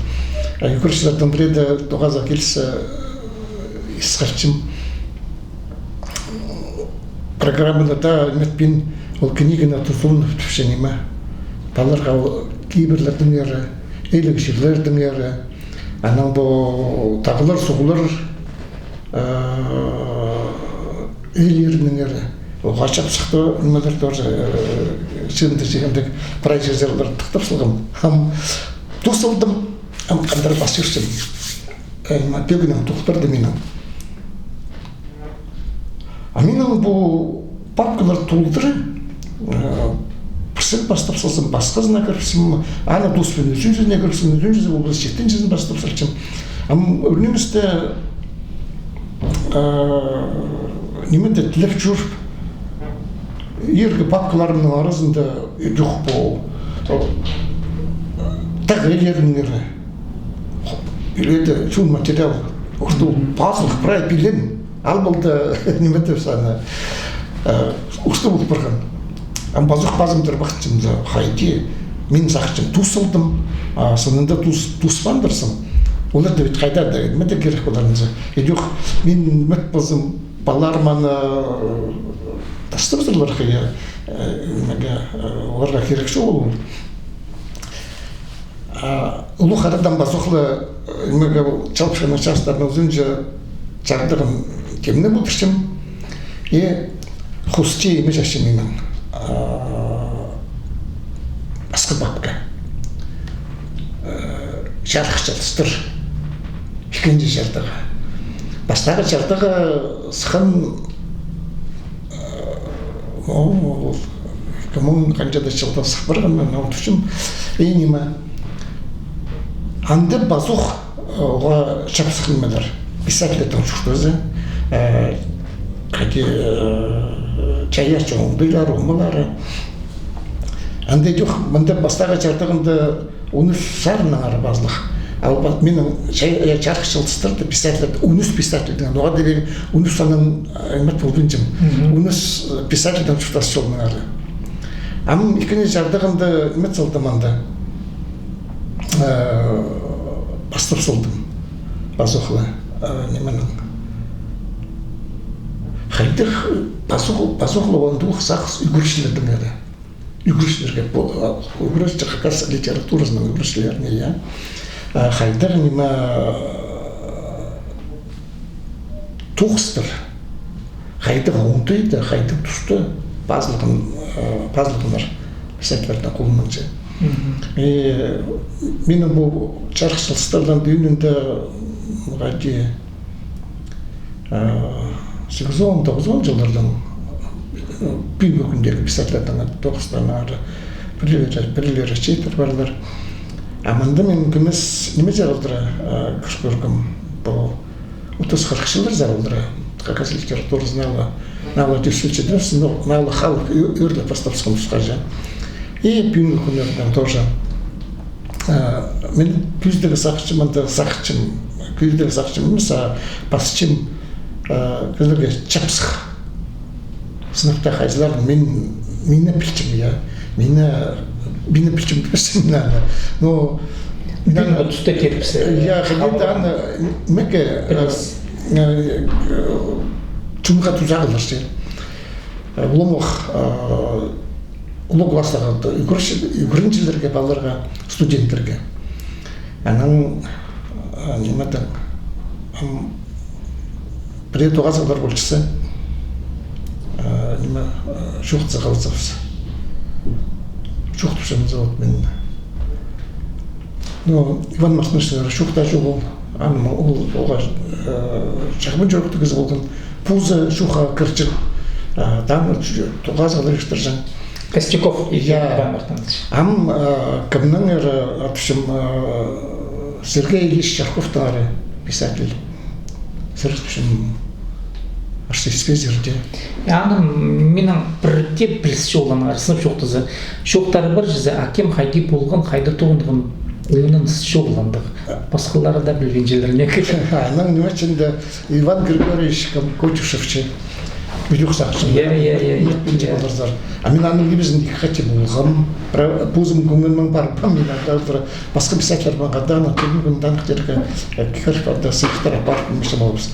Э, ӱгретчілернең пірее дее тоғаза киліссе, э, ис хатчам. Программаны даа ниметпин, ол книганы тузаланып тіпче ниме. Палаларға ол кибірлердеңер, ээліг чирлердеңер, анаң пу тағлар, суғлар, э, ээлерінеңер. Оға чапсыхтығ нимелер тоже, э, чыынды чыындығ прай чирлер тыхтап салғам. Ам тоос салдым, ам хандар пас чӧрчем. Э, ниме, пӧгінең тоғыл парды минің. А минің пу папкалар толдыра, э, пірсін пастап салзам, пасхазына кіріпсім, аны тооспин ӱзінҷізіне кіріпсім, ӱзінҷізі полбас, читінҷізін пастап салчам. Ам ӱр ниместе, э, ниме дее тілеп чӧріп, иргі папкаларымның аразында идӧк пу, э, тағ ээлерінеңер. Иледе чон материал, усту пазылых прай пилен, ал полды, ниме тіп саны, э, усту пол парған. Ам пазох пазымдыр пахчымда, хайди, мин сағынчам, тоос салдым, а сынында тоос, тооспаандырзың. Олар даа ведь хайда даа, ниме дее кирек поларынза. Идӧк, мин мӧт пазым, Палалар мыны, э, тастап саларға, я, э, нимеге, э, оларға кирек чоғыл ол. А, улуғ арадаң пазох ла, э, нимеге, ол чалып сыххан частарның ӱзінҷе чардығын тимнеп одырчам. И хости ниме чазыпчам минің, а, пасха папка. Э, чарых чылыстар. Ікінҷі чардығы. Пастағы чардығы сыххан, э, ол, ол, кем ол, ханҷа-да чылда сых парған, мин ол тӱсчем. И ниме. Анда пазох, э, оға чапсых нимелер. Писательлернің чуртазы. Э, хайди, э, чайаачы оңдайлары, омалары. Анда идӧк, мында пастағы чардығында он ӱс сарыннаңар пазылых. А ол па-, минің ча-, э, чарых чылыстарда писательлер, он ӱс писательдең, оға даа пеер он ӱс санаң, э, ниме полбинчам. Мгм. Он ӱс, э, писательдең чуртас чолнаңар. Ам ікінҷі чардығында ниме салдым анда. Э, пастап салдым. Пазох ла, э, нименің. Хайдағ, пазох, пазох ла андағ сағыс ӱгретчілердеңер. Ӱгретчілерге, пу, а, ӱгретчі, хакас литературазының ӱгретчілеріне, я. А, хайдағ ниме, а, тоғыстар, хайдағ оңдайда, хайдағ туста пазылған, а, пазылғаннар писательлернің холынаң чи. Мгм. И минің пу чарых чылыстарның пӱӱнінде, хайди, Э, сигізон, тоғызон чыллардаң, э, пӱӱнгі кӱндегі писательлернең тоғыстарнаң пірлері, пірлері чииттер парлар. А мында мин кӧмес ниме чарылдыра, э, кӧр-, кӧргем, пу отыс-хырых чыллар чарылдыра. Хакас литературазы наа ла, наа ла тӧстелче, но наа ла халых ӧ-, ӧрлеп пастап сыххан тусха чи. И пӱӱнгі кӱннердең тоже. Э, мин кӧзідіг сағынчам, анда сағынчам, кӧзідіг сағынчам нимес, а пасчам, э, кӧзідіг чапсых. Сынап таа хайзыларын мин, мині пілчем, я. Мині, мині пілчем тіпчем мин аны. Но мин аны туста тирбіс. Я, хайди-да аны, ниме, э, э, чонға тузағлар чи. Э, улуғ, э, улуғ класстағы ӱгренчі-, ӱгренҷілерге, палаларға, студенттерге. Анаң, э, ниме-де, ам, пірее тоғазығлар полчатса, э, ниме, э, чоохтаза халзабыс. Чоохтапчам за, вот, мин. Ну, Иван Мартыновичтең чоохтаҷаң ол. Ам ол, оға, э, чағын чуртаҷаң кізі полған. Позы чоохха кірҷең, э, таң тоғазығлар иртірҷең. Костяков Иван Мартынович. Ам, э, кемнеңер, э, тіпчем, э, Сергей Ильич Чарковтаңар, писатель. Сірер тіпчем, арса испезер дее. Аны минің пірдее піліс чоғыл аннаңар, сынап чоохтаза. Чоохтары пар чізе, а кем хайди полған, хайда тоғынған, оңнаң чоғыл андағ. Пасхалары даа пілбинчелер, неке. Анаң ниме ӱчӱн дее Иван Григорьевич Ком-, Котюшев чи. Ӱлӱк сағынчам. Я, я, я, я. Ӱлӱк пілче поларзар. А мин аның ибізінде ікі хати полғам. Пра-, позым кӧңнімнең парбаам, мин анда пасха писательлер мағаа даа, кӧңнімнең танығ тирге, э, кір парда, сыйыхтар апарып, мин чоғыл алыбыс.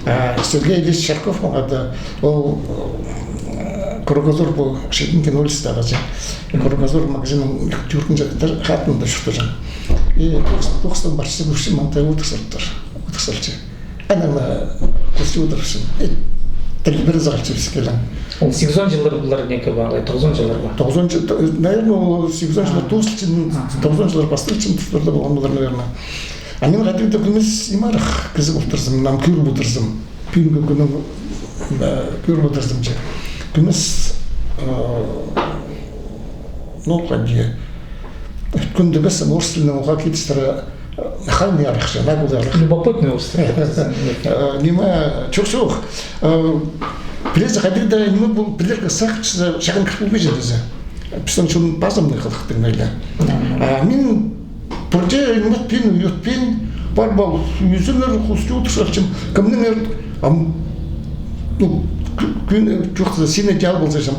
А Сергей Ильич Чарков мағаа даа, ол, э, Кругозор, пу Щетинкин улицадағы чи. Кругозор магазинның тӧртінҷі хатында чуртаҷаң. И тоғыс-, тоғыстаң парча, кӧрчем, мында одыр салтыр, одыр салча. Анаң, э, кӧрче одырыбысчам. Э, тіл пір ызығ алча піс килең. Ол сигізон чыллар полар, неке, ба, алай тоғызон чыллар ба? Тоғызон чыл, то-, наверное, ол сигізон чыллар тоозылчаң, тоғызон чыллар пасталчаң тустарда полған полар, наверное. А мин хайдағ-да кӧмес ниме-арах кізі полтырзым, ам кӧріп одырзым. Пӱӱнгі кӱннең, э, кӧріп одырзым чи. Кӧмес, э, ну, хайди, кӱнде піс орыс тілінең оға килістіре, э, хайди-арах чи, наглый-арах. Любопытный орыс тілі. Э, ниме, чох, чох. Э, пірее хайдағ-да ниме пол, пілерге сағынчаза, чағын кір полбинча тізе. Пістің чон пазымны хылыхтың мейлі. А мин пірдее ниме итпин, ӱгретпин, пар-пар ӱзінер, хости одыр салчам, кемнеңер, ам, ну, кӱ-, кӱн, чоохтаза, сині дее ал полза чи.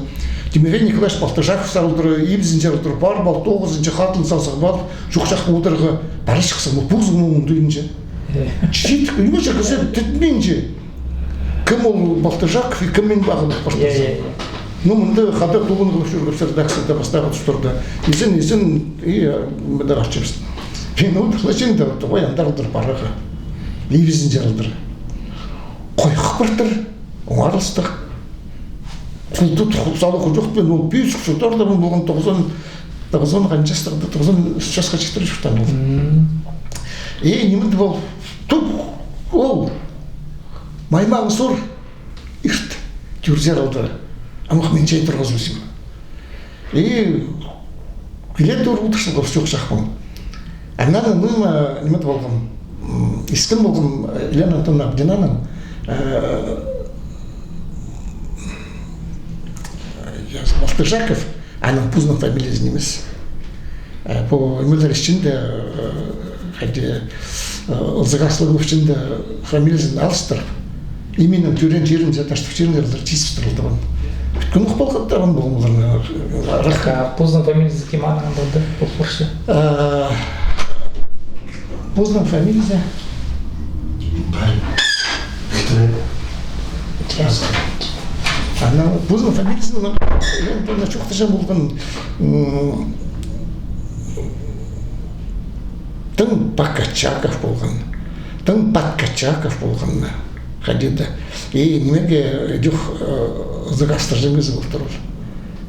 Тимофей Николаевич Палташаков салдыра, ибізін чарыдыра, пар-пар тоғызынҷы хатын сал сығып алып, чох-чох одырарға, парчатсаң, ну, позыңның оңдайынҷа. Чит, ниме чи, кізі тітпинче. Кем ол Балтыжаков и кем мин, ағылып пар. Иә, тізең, иә, иә. Ну, мында хада туғын қылып чӧргебіс редакцияда пастағы тустарда. Изен, изен, и, а, мында хатчыбыс. Мин удурлачам да, ой, андар-мындар парарға. Ибізін чарылдыр. Хойых партыр, оңарылыстығ. Хулдур, ху-, сала худух пен ол пӱӱс чуртаанда полған тоғызон, тоғызон ханҷастығда, тоғызон ӱс часха читіре чуртаан ол. Мм. И ниме дее пол, тух, ол, маймаң сур, ирт, тӧрзе алды. Амох мин чай турғызыбызим. И киле тур удурлап, чох чахпаң. Аннаң ниме, ниме полған. М, искен полған, э, Елена Антоновна Абдинаның, э, я, Балтыжаков, аның позының фамилиязы нимес. Э, пу нимелер ічінде, э, хайди, э, ызығ аслығ ӱчӱн дее фамилиязын алыстырып, и минің тӧреен чирімзер, Таштып чирімзер тизіп турылды. Пӱткеннік полған да, полған оларның, э, рахмат. А позының фамилиязы кем аның анда полып парча? Э, позының фамилиязы? Ана позының фамилиязын, ана, ана чоохтаҷаң полған, м, тың Покачаков полған, тың Подкачаков полған, хайди даа. И нимее, э, чох, э, ызығ астырҷаң кізі полтыр ол.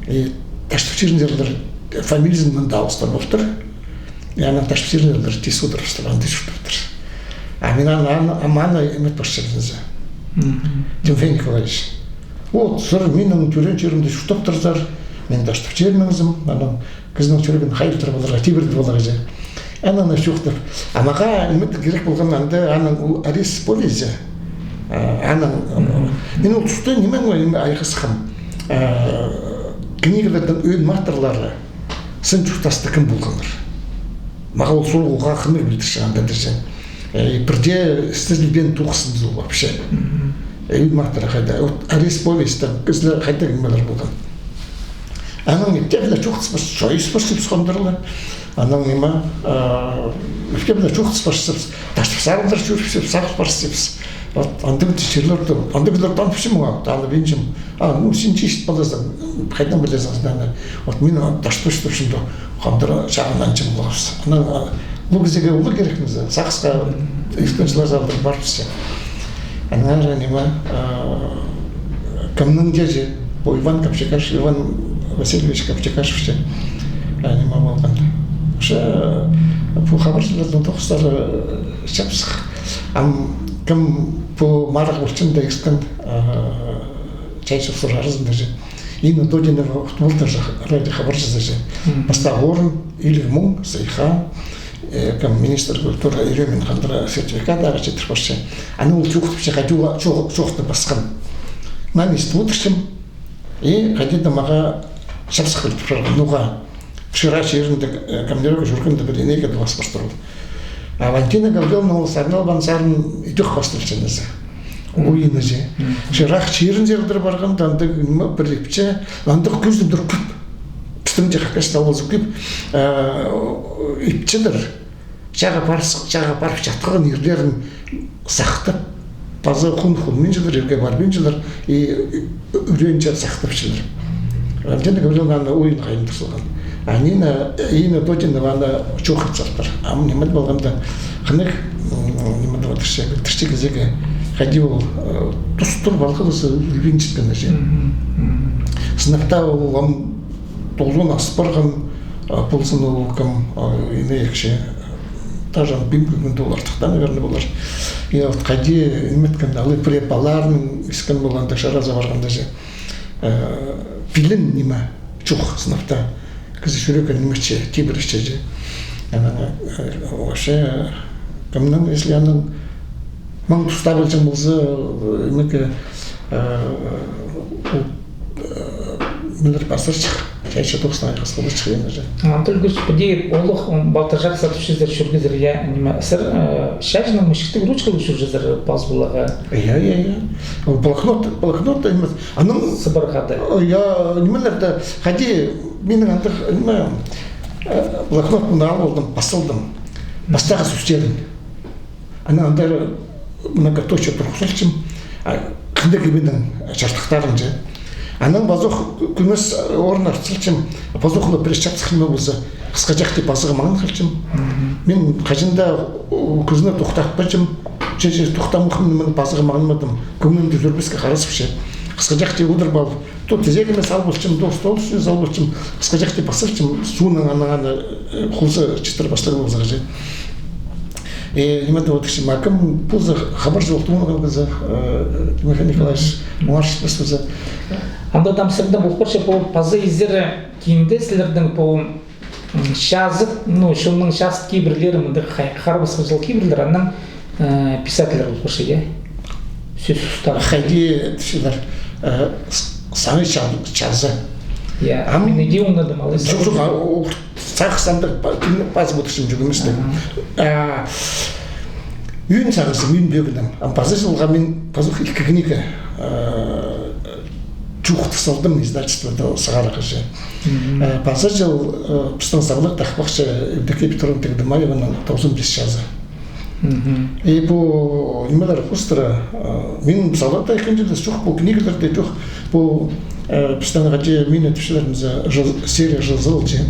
И Таштып чирінзер фамилиязын мында алыстырып полтыр. И анаң Таштып чирінзер тизіп одырыбыстыр, анда чуртаптыр. А мин аны, аны, ам аны ниме пасчам зе. Мгм. Тимофей Николаевич. Вот, сірер минің тӧреен чирімде чуртаптырзар, мин Таштып чирінеңзім, анаң кізінің чӱрегін хайылтыр поларға, тибіре поларға зе. Анаң чоохтап. А мағаа ниме кирек полған анда, аның ол арест повесті. А, анаң, мгм, мин ол туста ниме, ниме айғасхам. А, книгаларның ӧӧн маттарлары. Сынҷа чуртаста кем полғаннар? Мағаа ол сурығға хынығ пілдірче анда тіҷең. Э, пірдее істезілбеен тоғыс ниме ол вообще. Мгм. Э, ӧӧн маттары хайда? Вот арест повесті кізілер хайда, нимелер полған. Анаң ипте піле чоохтаспас, чойыспас тіп сыхханнар ла. Анаң ниме, а, ипте піле чоохтаспас тіп, Таштып сарындар чӧріпчебіс, сағыспас тіп. Вот, андағ чирлерде, андағ чирлерде андағ пісім оңа, аны пілчем. А, ну, син чист поларзың, хайдаң пілерзің, аны. Вот, мин аны Таштып чуртапчам даа, хандыра чағын анҷам поларбыс. Аны, а, улуғ кізее улуғ кирек ниме, сағысха, мгм, иртен чыллар салдыр парыбысчам. Аннаңар ниме, а, кемнің дее, пу Иван Капчакаш, Иван Васильевич Капчакашев че, а, ниме полған. Че, пу хабарҷыларның тоғыстары, э, чапсых. Ам кем пу марығ полчаң даа искен, а, чайаачы сурарзың даа че. Инна Додинова, вот, полтыр же, радио хабарҷызы же. Мгм. Пастағы орын, иліг муң, сыйыхха, э, кем министр культуры Ерёмин хандыра сертификат ағаа читір парча. Аны ол чоохтапча, хайди чоох-, чоохтап пасхан. Мин истіп одырчам. И хайди даа мағаа чапсых пілдіріп парған. Ноға Шыра чирінде, э, командировка чӧргенде пір инейге даа пас партыр ол. А Валентина Гавриловна ол сарнап алған сарын идӧк пастырча ниме. Ойыны же. Мгм. Шыра чирінзер парғанда, андағ ниме пір ипчі, андағ кӧзідімдір кӧп. Пістің дее Хакасияда ол кӧп, э, ипчілер. Чааға парыс-, чааға парып чатхан ирлерін сахтап, паза хун хунминчалар, ирге парбинчалар, и ӱренче сахтапчалар. Валентина Гавриловна аны ойын хайындыр салған. А Нина, Инна Додинова аны чоох ит салтыр. Ам ниме полғанда, хынығ, м, ниме дее одырча, пілдірче кізее, хайди ол, э, тус-тур палғалызы ӱлбинчеткені же. Мгм, мгм. Сынап таа ол ам тоғызон ас парған, а, ползын ол кем, а, иней ікчі. Даже пин кӧгін дее ол артых таа, наверное, полар. И вот хайди ниме иткен, алай пірее палаларның искен полған даа, Шыраза парғанда же. Э, пилін ниме, чох, сынап таа. Кізі чӱрегін ниме итче, тибірепче же. Анаң, э, вообще, кемнің, если аның маң туста полҷаң полза, э, нимеге, э, ол, э, миллер пазарҷых, чайаачы тоғыснаң айғас поларҷых, ниме же. Анатолий Григорьевич, піди улуғ, м, Балтыжаков сатыпчазар, чӧргезер, я, ниме, сірер, э, чааҷының мічіктіг ручкалығ чӧрҷезер пас поларға. Я, я, я. Ол блокнот, блокнот, ниме, анаң сыбырғада. О, я, нимелерде, хайди, минің андағ, ниме, э, блокнот мында алып алдым, пас алдым. Пастағы сӧстерін. Анаң андар многоточие турғызарҷым. А, Андағ кибінең чардыхтарынҷа. Анаң пазох кӧмес орын артылчам, пазох ла пірее чапсых ниме полза, хысхаҷахти пазығ маңын халчам. Мин хаҷан даа кізіні тохтатпаҷам, че, че тохтамахпын, мин пазығ маңын мадым. Кӧңнімде тӧрбеске харазыпча. Хысхаҷахти одырып алып, то тізегіме сал полчам, то стол ӱстӱне сал полчам, хысхаҷахти пас салчам, соонаң анаң аны, э, хулза читіре пастағ полза хаҷан. Э, ниме тіп одырчам, а кем полза хабарҷы полтуңнаған кізі, э, Михаил Николаевич, оңарчатпас полза. Анда там сірернің полып парча, пу паза изері кинде сірернің пу, м, чазыт, ну, чонның чазыт кибірлері, мындағ хай-, харбасхаҷыл кибірлер, анаң, э, писательлер полып парча, я? Сӧс устары. Хайди тіпчелер, э, с-, саңай ча-, чазы. Я, ам мин іди оңнадым, алай. Чох, чох, а, ол сағыс андағ па-, ким пазып одырчам чох нимес. Аха. А, ӧӧн сағызым, ӧӧн пӧгінім. Ам паза чылға мин пазох ікі книга, а, чоохтап салдым, издательствода сығарарға чи. Мгм. А, паза чыл, а, пістің саблығ тахпахчы Евдокия Петровна Тыгдымаеваның тоғызон пис чазы. Мгм. И пу нимелер хоостыра, а, мин саблығ тахпинчам даа чох, пу книгаларда чох, пу, а, пістің хайди мині тіпчелер ниме, жыл-, серия «Жыл-зыл» чи.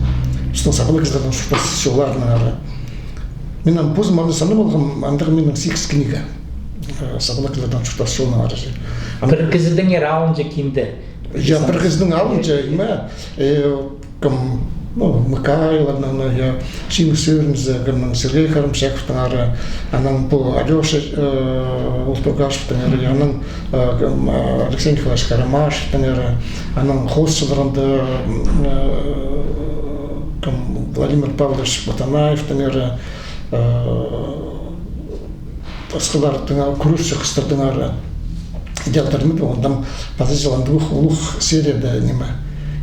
Пістің саблығ кізілернің чуртас чолларынаң ары. Мин ам позым аны санап алғам, андағ минің сигіс книга. Э, саблығ кізілернің чуртас чолынаң ары чи. Ан- Пір кізідеңер алынҷа кинде. Я, пір кізінің алынҷа, ниме, э, кем, ну, Мыкайловнаның, я, Чиңіс Ӧрінзі, кемнің, Сергей Карамчаковтың ары, анаң пу Алёша, э, Ултугашевтің ары, анаң, э, кем, э, Алексей Николаевич Карамашевтің ары, анаң хоосчыларында, м, э, кем, Владимир Павлович Батанаевтің ары, э, пасхаларның ары, кӱресчі хыстарның ары. Идеалдарны да, ондам паза чыл андағ улуғ серияда ниме.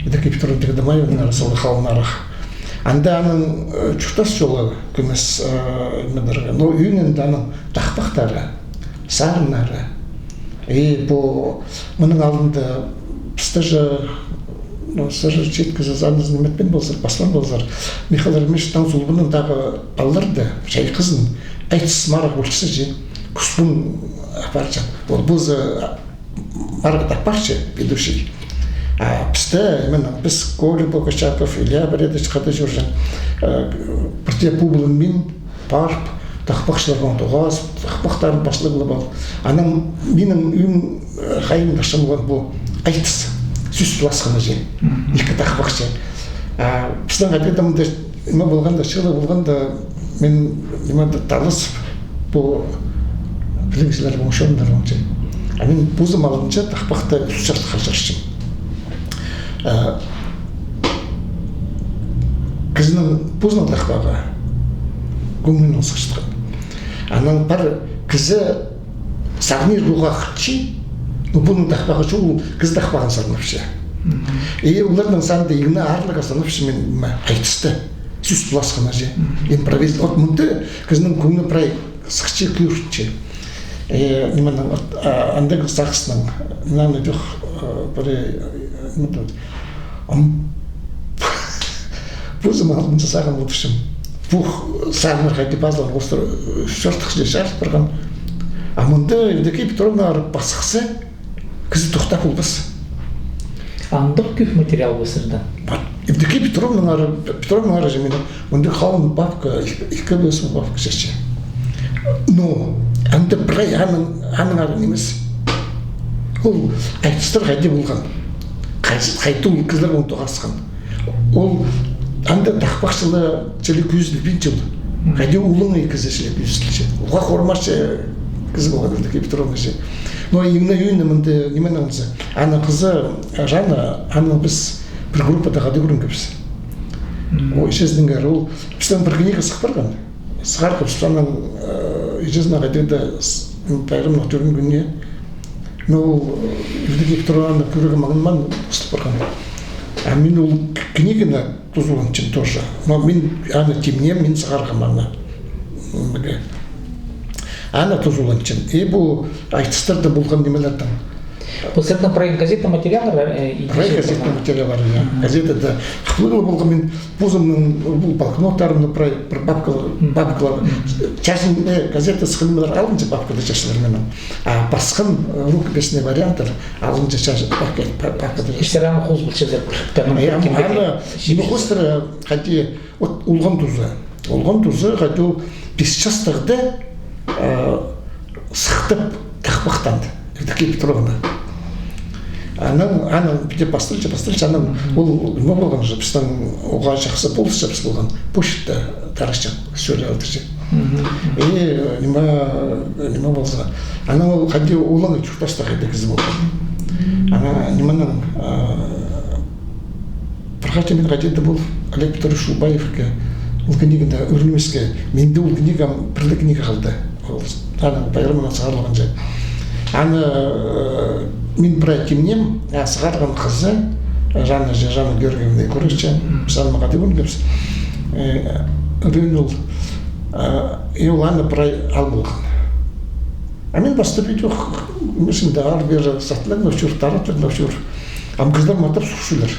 Евдокия Петровна Тыгдымаеваның ары саблығ халынарах. Анда аның, э, чуртас чолы кӧмес, э, нимелері. Но ӧӧнінде аның тахпахтары, сарыннары. И пу мының алнында пісті же, ну, сірер читкізер, аны ниме итпеен ползар, паслаан ползар. Михаил Еремеевич Таң Сулбанның тағы палаларны, чайғызын, айтыс марығ полча чи, кӱс-кӱн апарчаң. Ол позы марығ таппаҷаң, ведущий. А пісті, именно піс, Коля Богачаков, Илья Баредович хада чӧрҷең, э, пірдее пу пулан мин, парып, тахпахчыларнаң тоғас, тахпахтарын паслап алып. Анаң минің ӧӧн, э, хайиим тахчаң полған пу айтыс. Сӧс пыласханы чи. Мгм. Ікі тахпахчы. А пістің хайди-да мында ниме полғанда, чыылығ полғанда, мин ниме-де таласып, пу пілігҷілер оңчандар, оңча. А мин позым алынҷа тахпахты ӱс чардыхха чарчам. Э, кізінің позының тахпағы кӧңнінең сыхчатхан. Анаң пар кізі сағынир, уғаа хынча, ну, пуның тахпағы чох, ол кізі тахпағын сағынча. Мгм. И оларның санында иң аарлығ сағынчам мин, ниме, айтысты. Сӧс пыласханы чи. Мгм. Импровиз-, вот мында кізінің кӧңні прай сыхча, кӧрінче. Э, нименің, вот, а, андағ сағыснаң, мынаны чох, э, пірее, э, ниме тіп, ам, позым алынҷа сағын одырчам. Пу сарыннар хайди пазылған, хоостыра, э, чардых чи, чарыл парған. А мында Евдокия Петровна ары пас сыхса, кізі тохтап полбас. Андағ кӧп материал ба сірерде? Вот, Евдокия Петровнаң ары, Петровнаң ары чи минің мындағ халын папка, ікі, ікі бес папка чарча. Но анда прай аның, аның ары нимес. Ол айтыстар хайди полған. Хайди, хайди ол кізілер оң тоғасхан. Ол анда тахпахчы ла чіли кӧзіділбинче ол. Хайди улуғ кізі чіли кӧзіділче. Уғаа хормачы кізі полған Евдокия Петровна чи. Но именно, именно мында нименің алза. Аның хызы Жанна, анаң піс пір группада хада кӧрінгебіс. Мгм. Ол іҷезінеңер, ол пістің пір книга сых парған. Сығарғабыс анаң, э, іҷезінең хайди-да с-, пайрамның тӧреен кӱніне. Но ол, э, Евдокия Петровна аны кӧрерге маңнанмаан пастап парған. А мин ол к-, книганы тузаланчам тоже. Но мин аны тимнеем, мин сығарғам аны. М, аны тузаланчам. И пу айтыстарда полған нимелердең. Пу сірернің прай газета материаллары, э, и прай газета материаллары, я. Мгм. Газетада хыпчыла полған, мин позымның пу блокноттарымны прай пір папкала, мгм, папкала. Мгм. Чазын, э, газета сыхханнар алынҷа папкада чазылар минің. А пасхан, э, рукописный варианттар алынҷа чазы папка, па-, папкада чазылар. Сірер аны хоза пілчезер, пір, пір, я, пір, аны, ниме хоостыра, хайди, вот, олған тузы. Олған тузы, хайди ол пис частығда, э, сыхтап тахпахтанды, Евдокия Петровна. Анаң, анаң піди пасталча, пасталча, анаң, мгм, ол ниме полған же, пістің уғаа чахсы полысчабыс полған, почта таратчаң, сӧле алдырчаң. Мгм. И, э, ниме, ниме полза. Анаң ол хайди олаңай чуртастығ хайди кізі полған. Ана нименің, э, пір хати мин хайди-да пол, Олег Петрович Шулбаевке, ол книганы ӱгренмеске, минде ол книгам, пір ле книга халды. Ол, аны пайрамнаң сығарылғанҷа. Аны, э, мин прай тимнеем, а сығарған хызы, Жанна же, Жанна Георгиевна Егорович, мгм, піс аннаң хати ӱгренгебіс. Э, ӱгрен ол, э, и ол аны прай ал полған. А мин пастап идӧк, мин синде ары-пеер саттылаң чӧр, таратылаң чӧр. Ам кізілер матап сурчалар.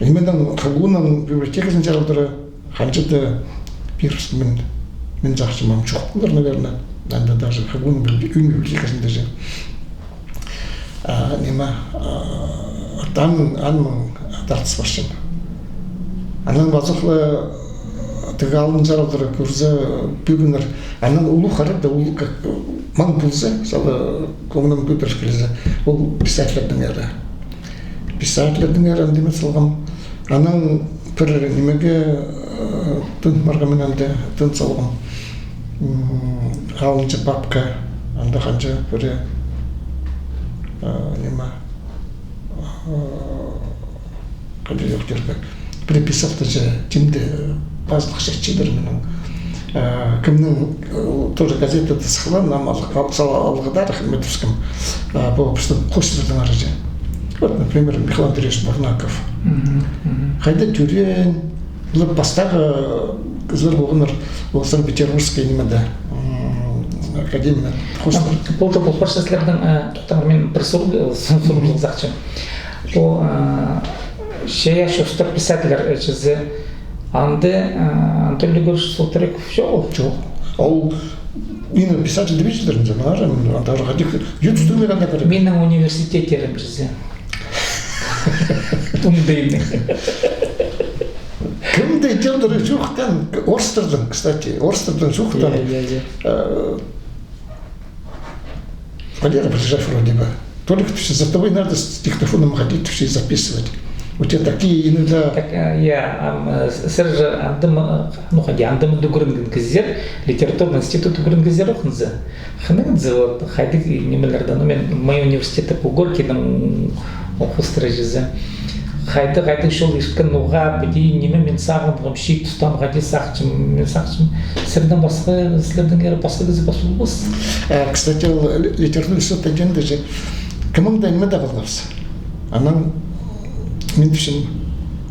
И минің ХГУ-ның библиотеказын чарылдыра, ханҷа-да пирібіс мин, мин сағынчам, ам чох полар, наверное. Анда даже ХГУ-ның библи-, ӱй библиотеказында же. А, ниме, а, аттаң, аннаң тартыс парчам. Анаң пазох ла тігі алнын чарылдыра кӧрзе, пӧгіннер. Анаң улуғ харада, улуғ, как, маң полза, сала, кӧңнім кӧдіріл килзе, ол писательлернің ері. Писательлернің ері андағ ниме салғам. Анаң пір нимеге, э, тын парғам мин анда, тын салғам. М, алынҷа папка, анда ханҷа пірее, э, ниме, э, хайди ох тирге, приписать тіҷе, тимде пазылых чатчадыр минің. Э, кемнің, э, тоже газетада сыххан, ам ал-, ал-, сала алғыдар, хынмет піскем, э, пу пістің хоостырадаңар же. Вот, например, Михаил Андреевич Бурнаков. Мгм, мгм. Хайда тӧреен, пу пастағы кізілер полғаннар, ол Санкт-Петербургский нимеде, м, академияда хоостыра. Полды, пол парча сірернің, э, тохтаңар, мин пір сурығ, э, сурығ сағынчам. Пу, э, чайаачы устар писательлер, э, чізе, анда, э, Анатолий Егорович Салтыреков чоғыл? Чох. Ол мині писатель тіп итчелер, мин сағынчам, анда хайдағ, ютустығ мин анда кіріп. Минің университеттерім чізе. Туңдайны. Кемде идеялары чоохтаң, орыстардаң, кстати, орыстардаң чоохтаң. Я, я, я. Э, Валера Полежаев вроде бы. Толик, тіпче, за тобой надо с диктофоном ходить, тіпче, записывать. У тебя такие иногда... Так, э, я, ам, э, с-, сірер же андағ, э, ну, хайди, андағ ӱгренген кізілер, литературный институт ӱгренген кізілер ох нооза. Хынығ нооза, вот, хайдағ нимелердең, ну, мин, мой университет пу Горькийдең ох устыра чізе. Хайдағ, хайдағ чол ирткен, уғаа піди, ниме мин сағынғам, чиит тустаам, хайди сағынчам, мин сағынчам. Сірердең пасха, сірердең ері пасха кізі пас полбас. Э, кстати, ол ли-, литературный институт тіҷең де же, кемнің дее ниме дее полбас. Анаң мин тіпчем,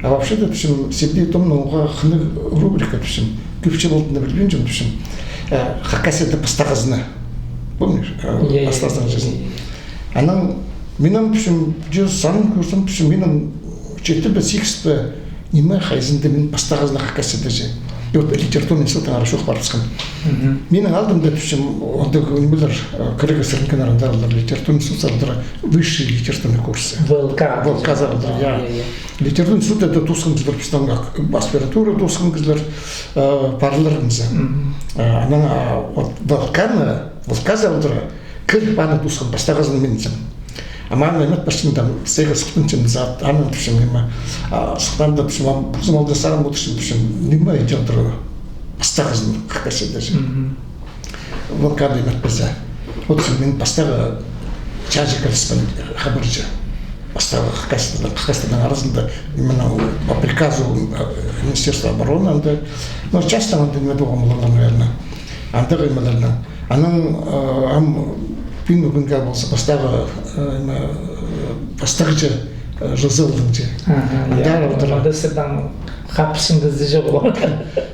а вообще-то тіпчем, Сергей Томның уғаа хынығ рубрика тіпчем, кӧп чыл полтыр ла пілбинчем тіпчем. Э, Хакасияда пастағызына. Помнишь? Э, я, я, пастағызына я, я, чізе. Я. Анаң мин ам тіпчем, че санын кӧрзем, тіпчем, минің читі бе, сигіс пе ниме, хайзында мин пастағызына Хакасияда же. И вот литературный институтаң ара чоох парыбысхан. Мгм. Минің алдымда тіпчем, андағ нимелер, э, кірерге сіренген арандар, литературный институттарда высший литературный курс. ВЛК. ВЛК-зар, я. Я, я. Литературный институтта тоосхан кізілер, пістің ак-, аспирантура тоосхан кізілер, э, парлар нооза. Мгм. Э, анаң, а, вот ВЛК-ны, ВЛК-зар кіріп, аны тоосхан пастағызын мин тіпчем. А мин ниме итпесчем, там, сыйға сыхпинчам, зат, анаң тіпчем, ниме, а, сыхтаанда тіпчем, ам, позым алда сағын полчам, тіпчем, ниме идіп одыр, пастағызын Хакасияда же. Мгм. ВЛК-да ниме итпезе. Вот мин пастағы чааҷы корреспондент, хабарҷы. Пастағы Хакасияда, Хакасияның аразында, именно по приказу, э, Министерства обороны анда. Ну, часто анда ниме полған полар, наверное. Андағ нимелернең. Анаң, э, ам пӱӱнгі кӱнге полза пастағы, э, ниме, э, пастағҷы, э, Жоза Алдынҷы. Аха, я. Андар одыр. Анда сірердең хапчаң кізі чоғыл.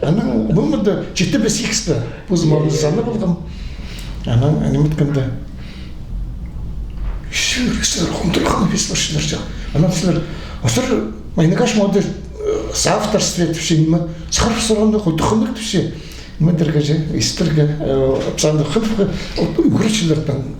Анаң пу мында читі пе, сигіс пе, позым алнында саны полғам. Анаң ниме иткенде. Сілер, сілер хондырған пис парчалар ча. Анаң сілер, а сірер, майнагаш моды, э, соавторство тіпче, ниме, сығарып салғанда, хойдахханнар тіпче. Ниме дирге че, истерге, э, псанды хынып, вот, ӱгретчілердең, ниме.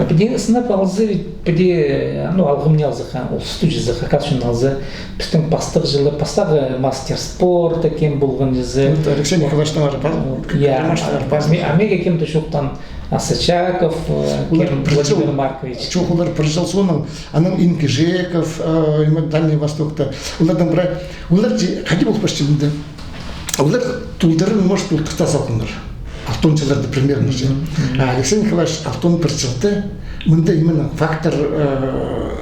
А піди сынап алза, піди, ну, алғым не алза, ха, ол студияда, ха, хакас чон алза, пістің пастағ чылы, пастағы мастер спорта кем полған чізе. Вот Алексей Николаевичтің ары пар, я, Ромашевтің ары пар. Ме-, а меге кем-де чоохтаан, Асочаков, э, олар кем, пір чыл, Владимир Маркович. Чох, олар пір чыл соонаң, анаң Инкижеков, э, ниме, Дальний Востокта. Оларның пірее, олар же, хайди полып парча мында. Олар толдырын, может, толдырта салғаннар. Алтон чылларда примерно же. Мгм, мгм. А Алексей Николаевич алтон пір чылда мында именно фактор, э,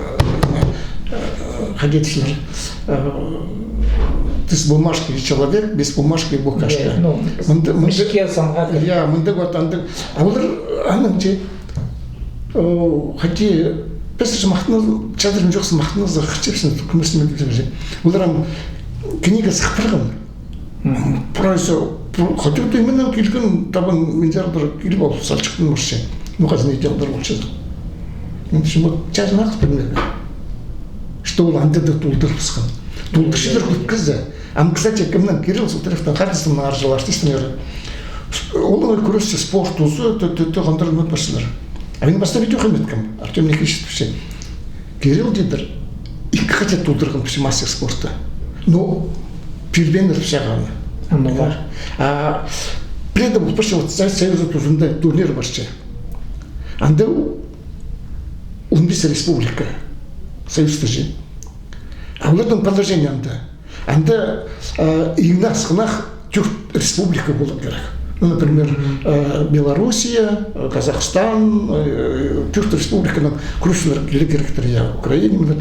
э, хайди тіпчелер, э, то есть бумажки человек, без бумажки букашка. Е, ну, мында, мында, мішке санға. Я, мында вот андағ. А олар анаң же, э, хайди, піс же махтанып, чадырым чох, махтанып, хачапсын, кӱмес мекенде же. Олар ам книга сыхтырған. Мгм. Прайзы, пу-, хотя да именно килген, табан мин чардар киліп алып салчатхан парча. Ну, хазна идеалдар полча. Мин тіпчем, вот, чарнах пілмеге. Что ол анда даа толдырыбысхан. Толдырчалар кӧп кізі. Ам, кстати, кемнең, Кирилл Салтыковтың, хадыстың аржал артистің ері. Ол кӱресче спорт узы, тө-, тө-, тө-, хондырып парчалар. А мин пастап видео хыметкем, Артём Никитич тіпче. Кирилл, тидір, ікі хати толдырған піче мастер спорта. Ну, пирбееннер піче ағаа. Андағ. А, пірее дее полып парча, вот, Совет Союзы тузында турнир парча. Анда он пис республика, Союзта же. А оларның положение анда. Анда, э, иң аз хынығ тӧрт республика поларға кирек. Ну, например, э, Белоруссия, э, Казахстан, э, тӧрт республиканың кӱресчілері килерге киректер, я, Украина, мына,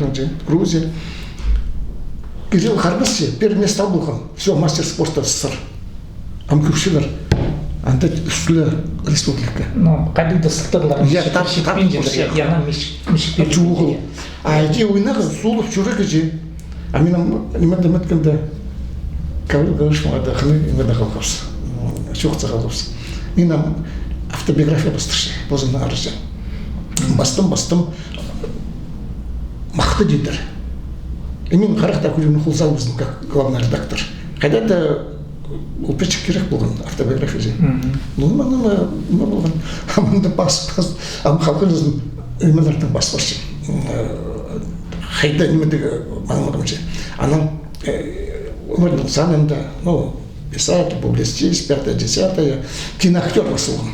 Грузия. Кирилл харбасча, первое место полған. Всё, мастер спорта СССР. Ам кӧрчелер, анда ӱстӱле республика. Ну, хайдағ-да сылтағлар. Я, мичік, тап, мичік тап пинче, я, я, ана мичік, мичік пинче. Чуғыл. А иди ойнағ, суғлап чӧрерге же. А мин ам, ниме, ниме иткенде, Гаврил Гаврилович мағаа даа хынығ, ниме дее халғабыс. Чоохтаза халғабыс. Мин ам автобиография пастырчам, позымның арызы. Пастым, пастым. Махты, тидір. И мин харахта кӧрим, хол салыбызым, как главный редактор. Хайда-да ол пічік кирек полған, автобиография же. Мгм. Ну, мына, мына, мына полған. А мында пас, пас, ам халғанызын нимелердең пас парча. Э, хайда ниме дее, маңнағам же. Анаң, э, ӧмірнің санында, ну, писатель, публицист, пятое, десятое, киноактёр пазылған.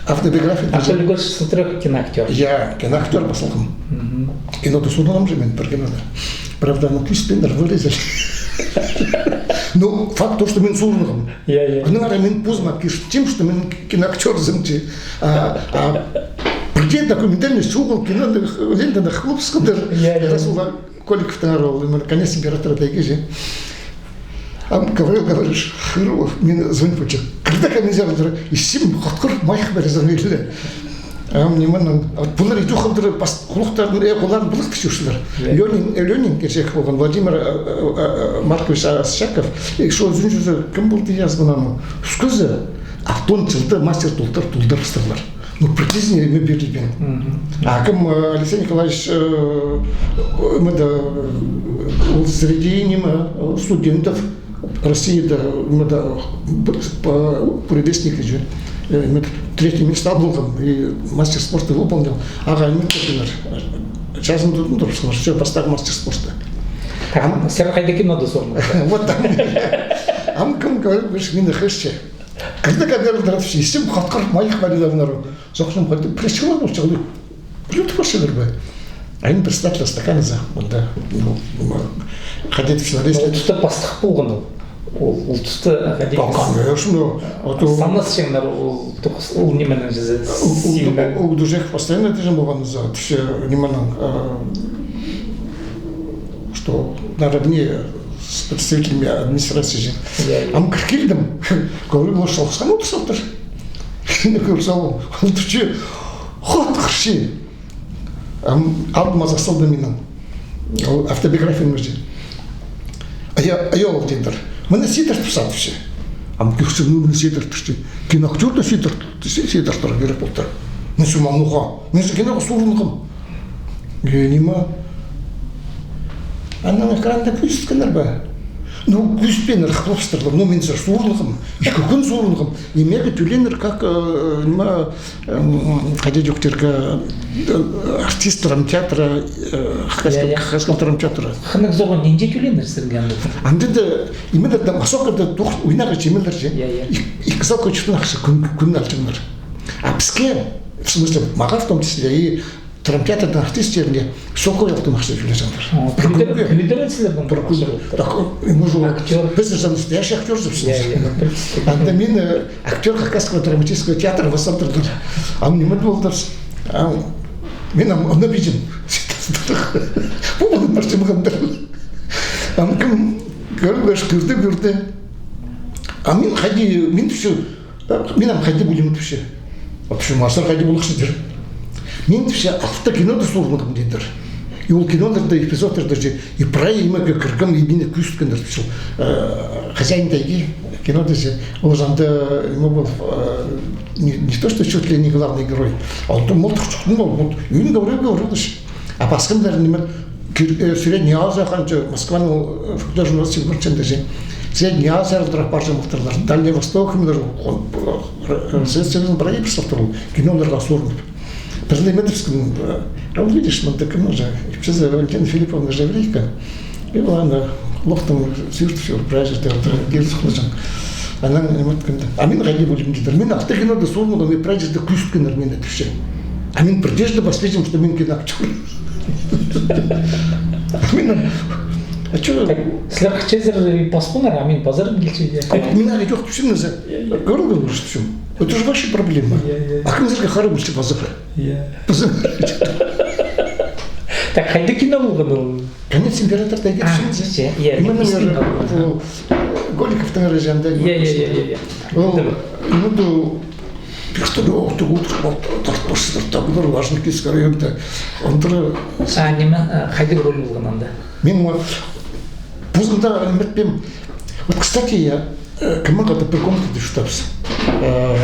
Автобиография. А Толик Григорьевич Салтырев киноактёр. Я, киноактёр пазылған. Мгм. Кинода сурынғам же мин пір кинода. Правда, аны кӧзітпееннер, вырезали. Ну, факт то, что мин сурынғам. Я, я. Анаң ары мин позыма киртінчем, что мин киноактёрзым чи. А, а пірдее документальный суғыл киноны лентаны хылыбысханнар. Я, я. Расул Коликовтың ары ол, ниме, «Конец императора» тайға же. Ам Гаврил Гаврилович Хырылов мин звонит полча. Кірді комментарий, истім, хатхыр майых пирзе мин ле. Ам нименең, а пулар иди халдыр пас хулухтарын, э, хуларын пылыхтыр чӧрчелер. Я. Ленин, э, Ленин кирче полған, Владимир, э, э, э, Маркович Асочаков, и шо ӱзінҷізі кем полды, язбаан аны. Ӱс кізі, алтон чылда мастер толдыр, толдырыбыстырлар. Ну, практически ниме пирілбеен. Мгм. А кем, э, Алексей Николаевич, э, ниме дее, э, ол среди, ниме, э, студентов Россияда, ниме дее, б-, по буревестнику же, э, ниме, третье место полған, и мастер спорта выполнил. Ағаа ниме тіпчелер. Чазын тудын турыбысханнар, всё, пастағы мастер спорта. Так, ам сірер хайда кинода сурынғазар? Вот там. Ам кем, говорит, мині хырча. Кірді камералар, истім, хатхыр майых пирзе мин ары. Сохсым хайди, пресс-чылар полча, блюд парчалар ба? А ин председатель стаканза, мында, ну, хайди тіпчелер, если... Ол туста пастых полған ол. Ол, ол туста хайди... Да, конечно. Санасчаңнар, ол тоғыс, ол нименең чізе, ол, ол, сильно. Ол, ол Дужеков постоянно тіҷең полған за, тіпче, нименең, э, что наравне с представителями администрации же. Я, я. Ам кір килдім, кӧріп, ол шалғысхан одыр салтыр. Кӧр сал, ол тіпче, хатхырча. Ам алдыма за столды минің. Ол автобиографиям же. А я, а я ол тидір. Мына сидір тіпче, тіпче. Ам кӧрчем, ну, мына сидір тіпче. Киноактёрды сидір, си-, сидір турарға кирек полтыр. Мин сӧмнең, ноға? Мин же киноға суурынғам. Э, ниме? Анаң экранда кӧзіткеннер бе? Ну, кӧзітпееннер, хыпчастырлар. Ну, мин же суурынғам. Ікі кӱн суурынғам. И мағаа тӧленнер, как, э, ниме, м, хайди чоохтирға, э, артист драмтеатра, э, Хакасского, я, я, Хакасского драмтеатра. Хынығ сорғам, нинҷе тӧленнер сірерге анда? Анда даа, именно, массовкада тох ойнарға чимелер же. Я, я. Ик-, ікі залға читінҷең кӱн, кӱн алҷаңнар. А піске, в смысле, мағаа в том числе, и драмтеатрның артисттеріне сокой алтын ахча тӧлеҷеңнер. О, пір кӱнге. Кӱлдір-, кӱлдірчелернің пір кӱнге. Ахча. Так, э, может, актёр. Піс же настоящий актёрбыс. Я, я, ну, в принципе. Анда мині, э, актёр Хакасского драматического театра вазып алдырлар. Ам ниме полды? Ам, мин ам, аны пидим. Пу мыны пір чымғандыр. Ам кем кӧргеш, кӧрді, кӧрді. А мин хайди, мин тіпчем, мин ам хайди полим тіпчем. Вообще, мастар хайди полча тидір. Мин тіпчем, алты кинода суурынғам тидір. И ол киноларда, эпизодтарда же, и прай нимеге кіргем, и мині кӧзіткеннер тіпчем. Э, «Хозяин тайги» кинода же, ол же анда, ниме пол, э, не, не то, что чуть ли не главный герой, а ол то мылтых чӱктін ол, вот, и ӧӧн говорил, говорил же. А пасхалары ниме, Кир-, э, Средняя Азия, ханҷа, Москваның, э, факультет журналистики пір чирінде же. Средняя Азия алдыра парҷаң полтырлар. Дальний Восток, ниме, хон-, э, э, Совет Союзының прай пір салтыр ол киноларға суурынып. Пір ле ниме тіпчем, э, а вот видишь, мында кем уже, ипчізі Валентина Филипповна же еврейка. И ол аны, локтың сӧӧртіп, прай чирде алдыра, кирзіп халҷаң. Анаң ниме иткенде. А мин хайди полим тидір. Мин алты кинода суурынғам, и прай чирде кӧзіткеннер мині тіпчем. А мин пірдеезі паспаҷам, что мин киноактёр. Мин, а чё? Так, сірер хынчазар паспаңар, а мин пазарым килче. А мин ағаа чох тіпчем, не за. Я, я. Кӧрдің бе, тіпчем. Это же ваша проблема. Я, я, я. А кем сірерге харап полча пазарға? Я. Пазарға. Так, хайда кино полған ол? «Конец императора тайги» тіпчем. А, тіпчем, я, я. Именно, я же, ол, э, Голиковтың режиссері. Я, я, я, я, я. Ол, ну, да, Пихтарёвты удур, вот, тартпасчалар, табылар, Лажниківский районда. Андыра. А, ниме, а, хайдағ роль полған анда? Мин вот, позымда, ниме итпеем. Вот, кстати, я, э, кемнең хада пір комнатада чуртаабыс. Э,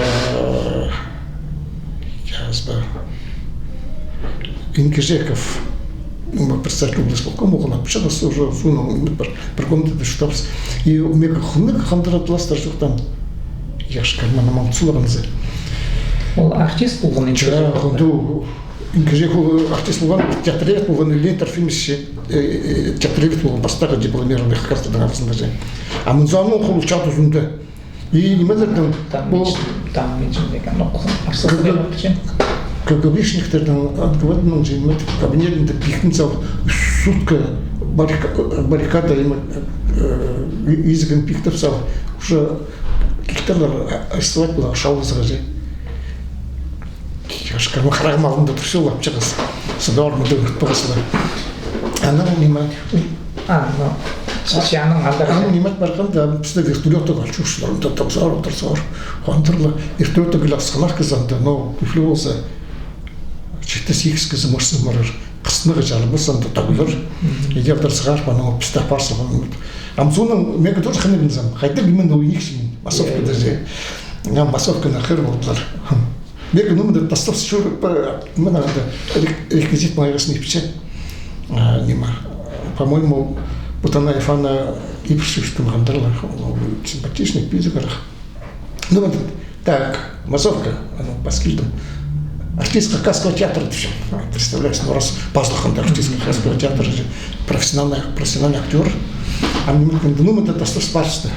я забыл. Инкежеков, ну, председатель облисполкома, оған апчағас уже, соонаң, ниме, пір, пір комнатада чуртаабыс. И мағаа хынығ, хандыра тластар чоохтаан. Яш, карманым ам сулағанза. Ол артист полған. Ча, Инкежеков. Хонду, Инкежеков ол артист полған, театровед полған, Леонид Трофимович, э, э, театровед полған, пастағы дипломированный Хакастарның аразында же. А мынзы аның холы чаа тузында. И нимелердең там пу менчен, там менчен деген, ну, арса. Кӧгӧбешниктернің, адвокатның же, ниме, кабинетінде пиктеп сал, сутка баррика-, баррикада, ниме, э, изігін пиктеп сал, уже килтірлер арестовать поларға, шалғызарға же. Яш, карманым алнында турча ол апчағас. Сыда ормада ӧрт пағасла. Анаң ниме? А, ну, че-, че анаң анда. Анаң ниме парғанда, пісті вертолёттығ ал чӧрчелер, анда тапсар, тапсар. Хандырлар, вертолёттығ киле асханнар кізі анда, но тӱхле полза, читі-сигіс кізі мышцазы парар. Хыстынарға чарабас анда табылар. Мгм. Идердер сығар, анаң пісті апар салған. Ам соонаң мағаа тоже хынығ ниме. Хайдағ именно ол икші мин, массовкада же. Ам массовканы хығыр полдылар. Мағаа, ну, мында тастап чӧр, па, мына анда рек-, реквизит маңайғас ипчі. А, ниме, по-моему, Путанаев Анна ибірче ӱстӱн хандырлар, ол симпатичный, пизі харах. Ну, вот так, массовка, анаң пас килдім. Артист Хакасского театра тіпчем. А, представляешь, ну, раз пазылған да артист Хакасского театра же, профессиональный, профессиональный актёр. А ниме, ну, мында тастап парча.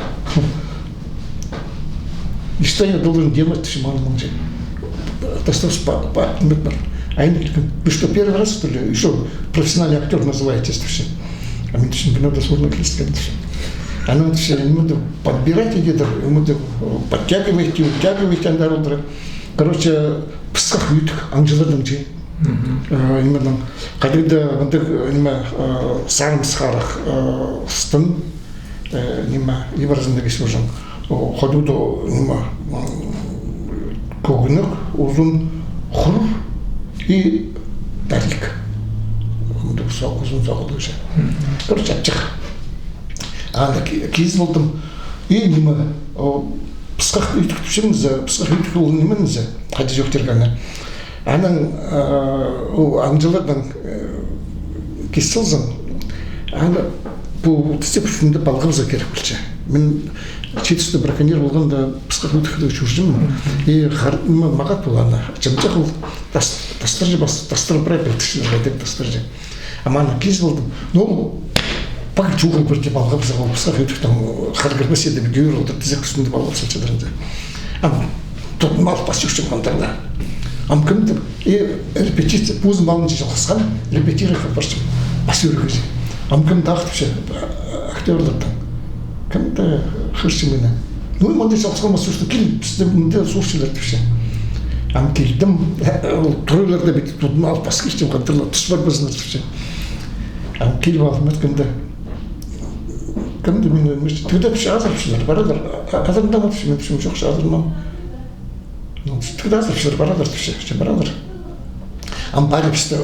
И что я должен делать, тіпчем, анаң же. Тастап па-, па-, ниме пар. А ниме, вы что, первый раз, что ли? Ещё профессиональный актёр называетесь, тіпчем. А мин тіпчем, мин анда суурынарға киліскен, тіпчем. Анаң тіпче, ниме-де подбирать идердер, ниме-де подтягивайте, утягивайте, анда алдыра. Короче, пысхах ӱдӱк, аңҷыларның же. Мгм. Э, ниме, хайдағ-да, мындағ, ниме, э, сарым сығарах, э, ыстын, э, ниме, иб аразында кис уже. О, хайдағ-да, ниме, м, кӧгенек, узун хур и парик. Мындағ со-, узун соғылығ же. Мгм. Короче, апчах. Аны ки-, кизіп алдым. И ниме, о, пысхах ӱдӱк тіпчем зе, пысхах ӱдӱк ол ниме зе, хайди чоохтирға аны. Анаң, а, ол аңҷыларнаң, э, кис салзаң, аны пу тізеп ӱстӱнде палғабызарға кирек полча. Мин чиит туста браконьер полғанда, пысхах ӧдік чӧрҷең. И хар-, ниме, мағат полған, чымҷах ол тас-, тастырҷаң, тастырып прай пілдірчелер, хайдағ тастырҷаң. Ам аны кис салдым. Ну, паң чуғыл пірдее палғабызарға, ол пысхах ӧдіктең хар кірбес еді, пір дее ӧӧр олтыр, тізек ӱстӱнде палғабызарға чатырында. Ам тудынып алып пас чӧрчем хандырлап. Ам кемдір, и репетиция, позым алынҷа чалғысхан, репетировать парчам. Пас ӧӧрге чи. Ам кемдір ах тіпче, актёрлардаң. Кемдір хығырча мині. Ну, и мында чалғысхан пас чӧрчем, кил, пісті мында сурчалар тіпче. Ам килдім, ол тура аларда, пит тудынып алып пас килчем, хандырлап тус парбазыннар тіпче. Ам киліп алып, мин кемдір. Кемдір мині, мин тігде тіпче, азырапчалар, паралар. А-, азырындаң ба тіпче, мин тіпчем, чох, азырынмаам. Ну, тігде азырапчалар, паралар тіпче, че паралар. Ам парып пісті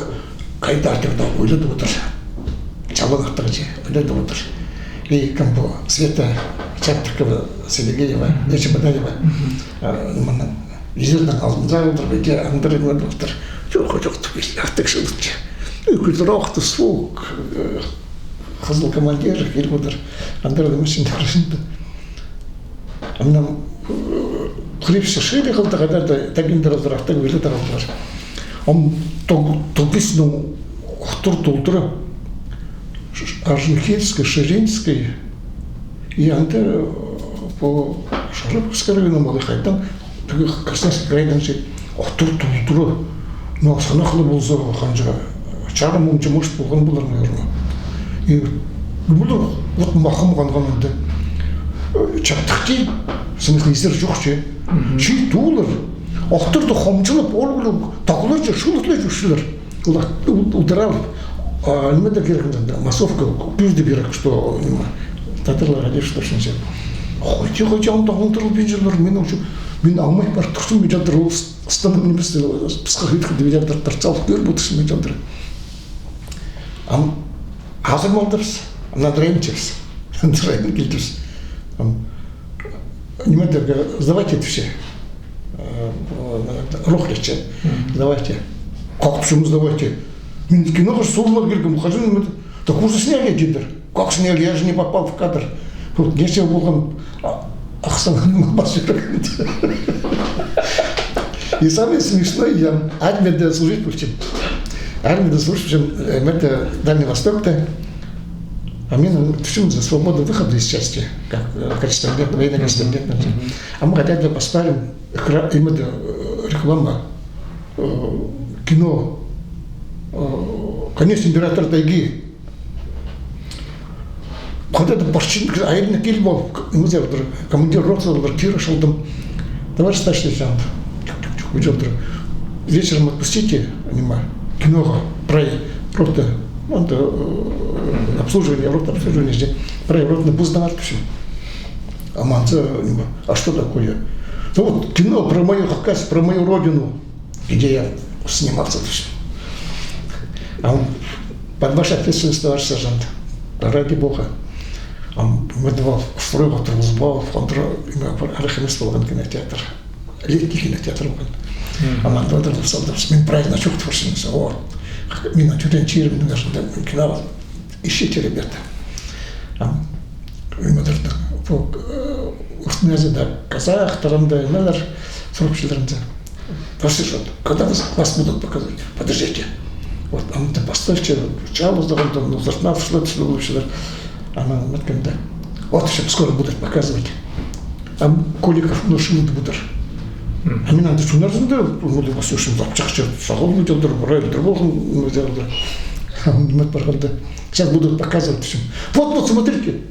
хайдар тігде ойлап одыр. Чалаң аттығ чи, ойлап одыр. И кем пу, Света Чаптыркова, Селигеева, Чебодаева. А, мына, изернің алнында одыр, пеке, андыр ниме одыр. Чох, чох, тіп, аттығ чылытча. Ну, кӱлдір охты суғ, э, хызыл командир, киліп одыр. Андыр ниме ӱчӱн арасында. Ам мына, э, хрипче шире халды, хайдар да, тагиндар олар, аттығ виле таралдылар. Ам тог-, тогисның охтыр толдыра. Ш-, Орджоникидзевский, Ширинский, и анда, э, пу Шарыповский районнаң ба, хайдаң, тігі Красноярский крайдаң чи, охтыр толдыра. Ну, санахлы полза, ханҷа, чарым муң чи, может, полған полар, наверно. И, ну, вот махым ханған анда. Э, чаптых ти, в смысле, изер чох чи. Чи тулар. Охтырды хомҷылап, ол-ол тағларҷа, шулатла чӧрчелер. Олар у-, удур алып, а, ниме дее кирек, массовка, кӧзідіп кирек, что, ниме, татарлар, конечно, что. Хойти, хойти, анда оңдырылбинчалар, мин уже, мин аңмай парып турчам, мин чандыр, ол с-, станым нимес, пысхах ӧдік, мин чандыр, тартсалып кӧр, будысым, мин чандыр. Ам азыр малтыбыс, ам надырайын чебіс, надырайын килдібіс. Ам, ниме дее, сдавать итче. Э, рухлече. Давайте. Как почему сдавайте? Мин киноға сурынарға килгем, хазин, так уже сняли, тидір. Как сняли? Я же не попал в кадр. Вот, нечего было, а, ахсанаң пас чӧрген. И самое смешное, я армияда служить полчам. Армияда служить полчам, э, мында Дальний Востокта. А мин тіпчем за свободу выхода из части, как, э, корреспондент, военный корреспондент. А мы хотя бы поспорим, Экра-, именно, э, реклама, э, кино, э, «Конец императора тайги». Когда-то почти, а ниме киліп ол, ниме дее одыр, командир роты одыр, кире шалдым. Товарищ старший лейтенант, чук, чук, чук, чук, одыр. Вечером отпустите, ниме, киноға, прай рота, ну, это, э, обслуживание, рота обслуживания же, прай ротаны позыңар тіпчем. А мынзы, ниме, а что такое? Ну вот, кино про мою Хакасию, про мою родину, где я снимался, тіпчем. А он: «Под вашу ответственность, товарищ сержант. Ради Бога». А мин дее ол стройға турғызып ал, контр-, ниме, пір арах нимес полған кинотеатр. Летний кинотеатр полған. А мында одырып салды. Мин правильно чоохтап парчам. О, минің тӧреен чирім, минің, даже, мин кино Ищите, ребята. А, ниме дее, пу, э, ӱстӱнде казахтар анда, нимелер, сурапчалар анда. Товарищ сержант, когда вас, вас будут показывать? Подождите. Вот, а мында пасталча, чаа полза, анда, ну, зыртнап, шулай, шулай полчалар. Анаң ниме иткенде: «Вот, сейчас скоро будут показывать». Ам Куликов, ну, шыылдап одыр. А мин анда чоннарзында, ну, дее, пас чӧрчем, запчахча, сағал ниме одыр, прай одыр полған, ну, дее одыр. Ам ниме парғанда: «Сейчас будут показывать», тіпчем. «Вот, вот, смотрите».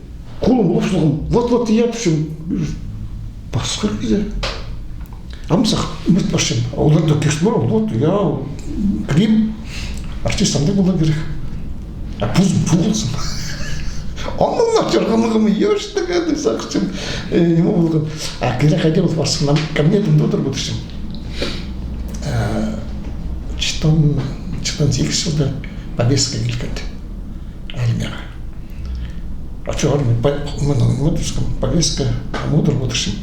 Холым улап салғам. «Вот, вот, я», тіпчем. Пасха кізі. Ам сағам ниме парчам. Олар даа кӧрчелер, вот, я грим. Артист андағ поларға кирек. А позым чоғыл сағам. Оннаң чарғанығым, ещё кізі сағынчам. Э, ниме полған. А кире хайди ол парзам, ко мне тың одырып одырчам. Э, читон, читон сигіс чылда повестка килгенде армияға. А чо армия, по-, мына, мына, тіпчем, повестка, ам одырып одырчам.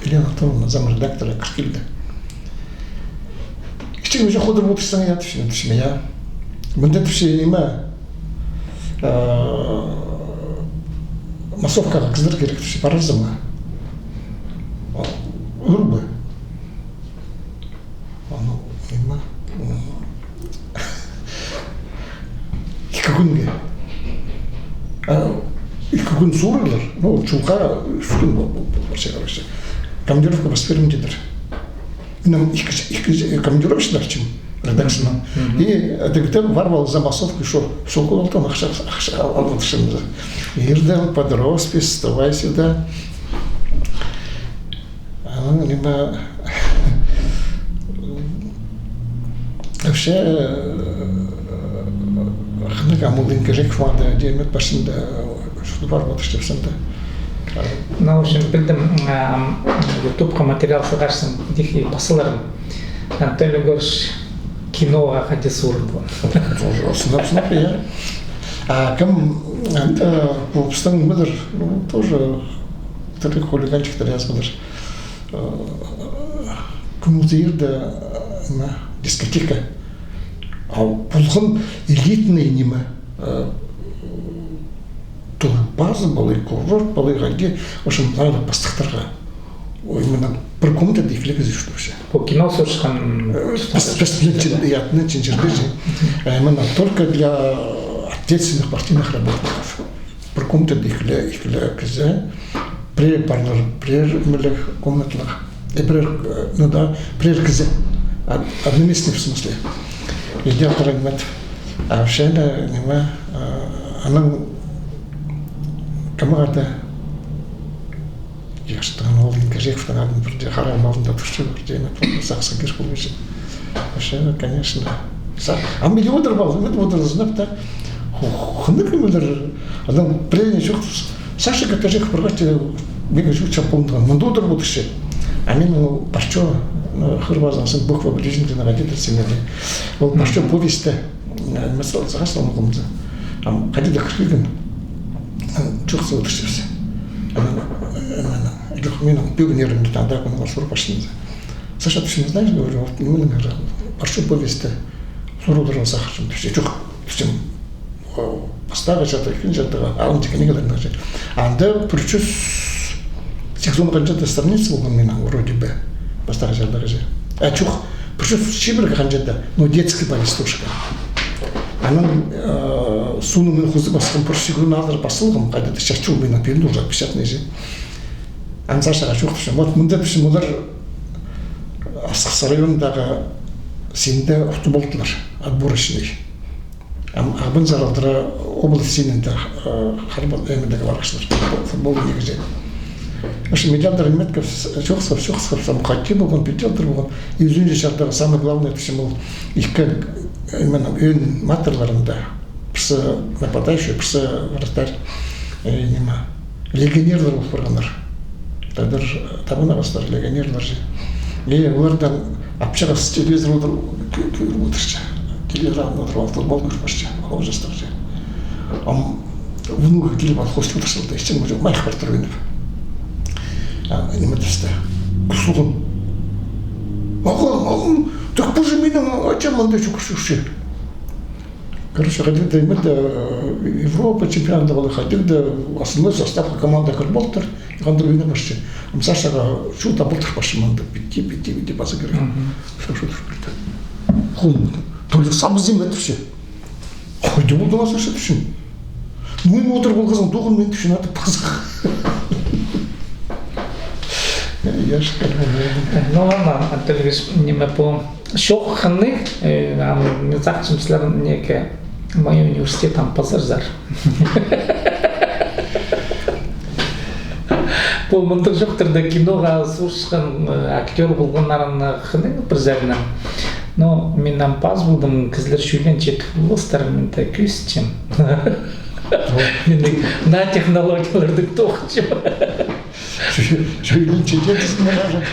Елена Антоновна, замредактора, кір килді. Че уже худыр полтырзың, я, тіпчем, тіпчем, я. Мында, тіпчем, ниме, э, массовкаға кізілер кирек, тіпчем, парарзың ма? Ол, ӱр бе? Аны, ниме, м, ікі кӱнге. А, ікі кӱн суурарлар. Ну, чулға ӱс кӱн пол-, пол-, пол-, полча, короче. Командировка пас пирим, тидір. Мына ікі, ікі командировщиклар чім редакцияның. Мгм. И ідігде пар полза массовка, ещё сол кӱн алтын ахча, ахча ал-, алып одырчам. Ирдем под роспись, давай сюда. Анаң ниме, вообще, э, хынығ, ам ол Ингер Жековтың даа, Диамет парчында, э, чуртап парып одырчабыс анда. Ну, в общем, пілдім, ам, ютубха материал сығарчазың, тихий пазыларым. Анатолий Егорович киноға хайди суурыл полған? Тоже сынап, сынап, я. А кем, анда, пу пістің нимелер, ну, тоже тірі хулиганчиктер язғаннар. Э, кӱмӱзірде, э, ниме, дискотека. А полған элитный ниме, э, турбаза полар, курорт полар, хайди, в общем, надо пастыхтарға. Ой, мына пір комнатада ікі кізі чуртапча. Пу кино суурчатхан. Э, піс, піс пілген чер-, я, пілген чер-, чирде же. Э, мына только для ответственных партийных работников. Пір комнатада ікі, ікі кізі, пірер парлар, пірер нимеліг комнаталығ. Э, пірер, э, ну да, пірер кізі. Од-, одноместный в смысле. Идеал Рахмет. А вообще, ниме, э, анаң кем ағады? Яхшыдағ, ол Ингер Жековтың адын пірдее харағым алнында турча, пірдее, ниме, сағысха кір полбинчам. Вообще, конечно. Са-, а мин одыр полғам, мин одыр, знап та. Ху-, хынығ нимелер, анаң пірее чох. Саша Катажеков парғанҷа, мағаа чох чаппалындырған. Мында одыр полча. А мин ол парча, ну, хыр пазынзың, буква причинительного, хайди даа сине де. Ол парча повесте. М, мисал, сағаа салмағам за. Ам хайди даа кіргем. Ам чох, сығып одырчабыс. Ам, ам, ам, ам, минің пӱӱн иирімде таңда кӱнге суурып парчам за. Саша, ты что, не знаешь, говорю, вот, ну, наверное, парча повесте. Суурып одырарға сағынчам, тіпче. Чох, тіпчем. О, пастағы чардығы, ікінҷі чардығы, алынҷа книгаларны же. Анда пір чӱс сигізон ханҷа-да страница полған минің, вроде бы. Пастағы чардығы же. А чох, пір чӱс чибіргі ханҷа-да, ну, детский повестушка. Анаң, э, соонаң мин хоза пасхам, пір чӱс сигізон азыра пас салғам, хайди даа чарчыл минің пирін уже печатный же. Ам Сашаға чох тіпчем. Вот мында, тіпчем, олар Асхыс районындағы синде утып алдылар, отборочный. Ам Ағбан саралдыра область синінде, э, харбал, эмедегі парғаштар, футбол, футбол ниме же. В общем, Идеалдар Иметков, чох сап, чох сап, сам хайди полған, Идеалдар полған. И ӱзінҷі чардығы, самый главный, тіпчем, ол ікі, э, именно, ӧӧн матырларында. Пірсі нападающий, пірсі вратарь, э, ниме, легионерлар полып парғаннар. Тадар, табынағастар, легионерлар же. И олардаң апчағас телевизор одыр, кӧ-, кӧріп одырча. Телевизор алдында одырып, футбол кӧріп парча, ол частар же. Ам внугы киліп, ал хости одырча, ол даа итчең, уже майых партыр ойнап. А, ниме тісте. Кӱс полған. Ағам, ағам, так пу же минің ачам мында чӱгӱр чӧрче. Короче, хайдағ-да ниме, э, Европа чемпионаты полар, хайдағ-да основной составха команда кір полтыр, и хайдағ ойнап парча. Ам Сашаға чоох табылтыр парча мында, пиди, пиди, пиди паза кирек. Мгм. Всё, что тут кирек. Хум, то ли сам ниме тіпче. Хайди полды, Саша, тіпчем. Ну, ниме одыр полғазың, тоғын мин тіпчем, аты паза. Я школьный. Ну ладно, Анатолий Ильич, ниме, пу чоох хынығ, э, ам, мин сағынчам, сірер неке, мой университет ам пазарзар. Пу мындағ чоохтарда киноға суурчатхан, э, актёр полғаннарың хынығ пір саринаң. Но мин ам пас полдым, кізілер чӧйленчеткен полбастар, мин дее кӧзітчем. Мин дее наа технологиялардаң тоғынчам. Чӧ-, чӧйленчеткен дезің ме, даже?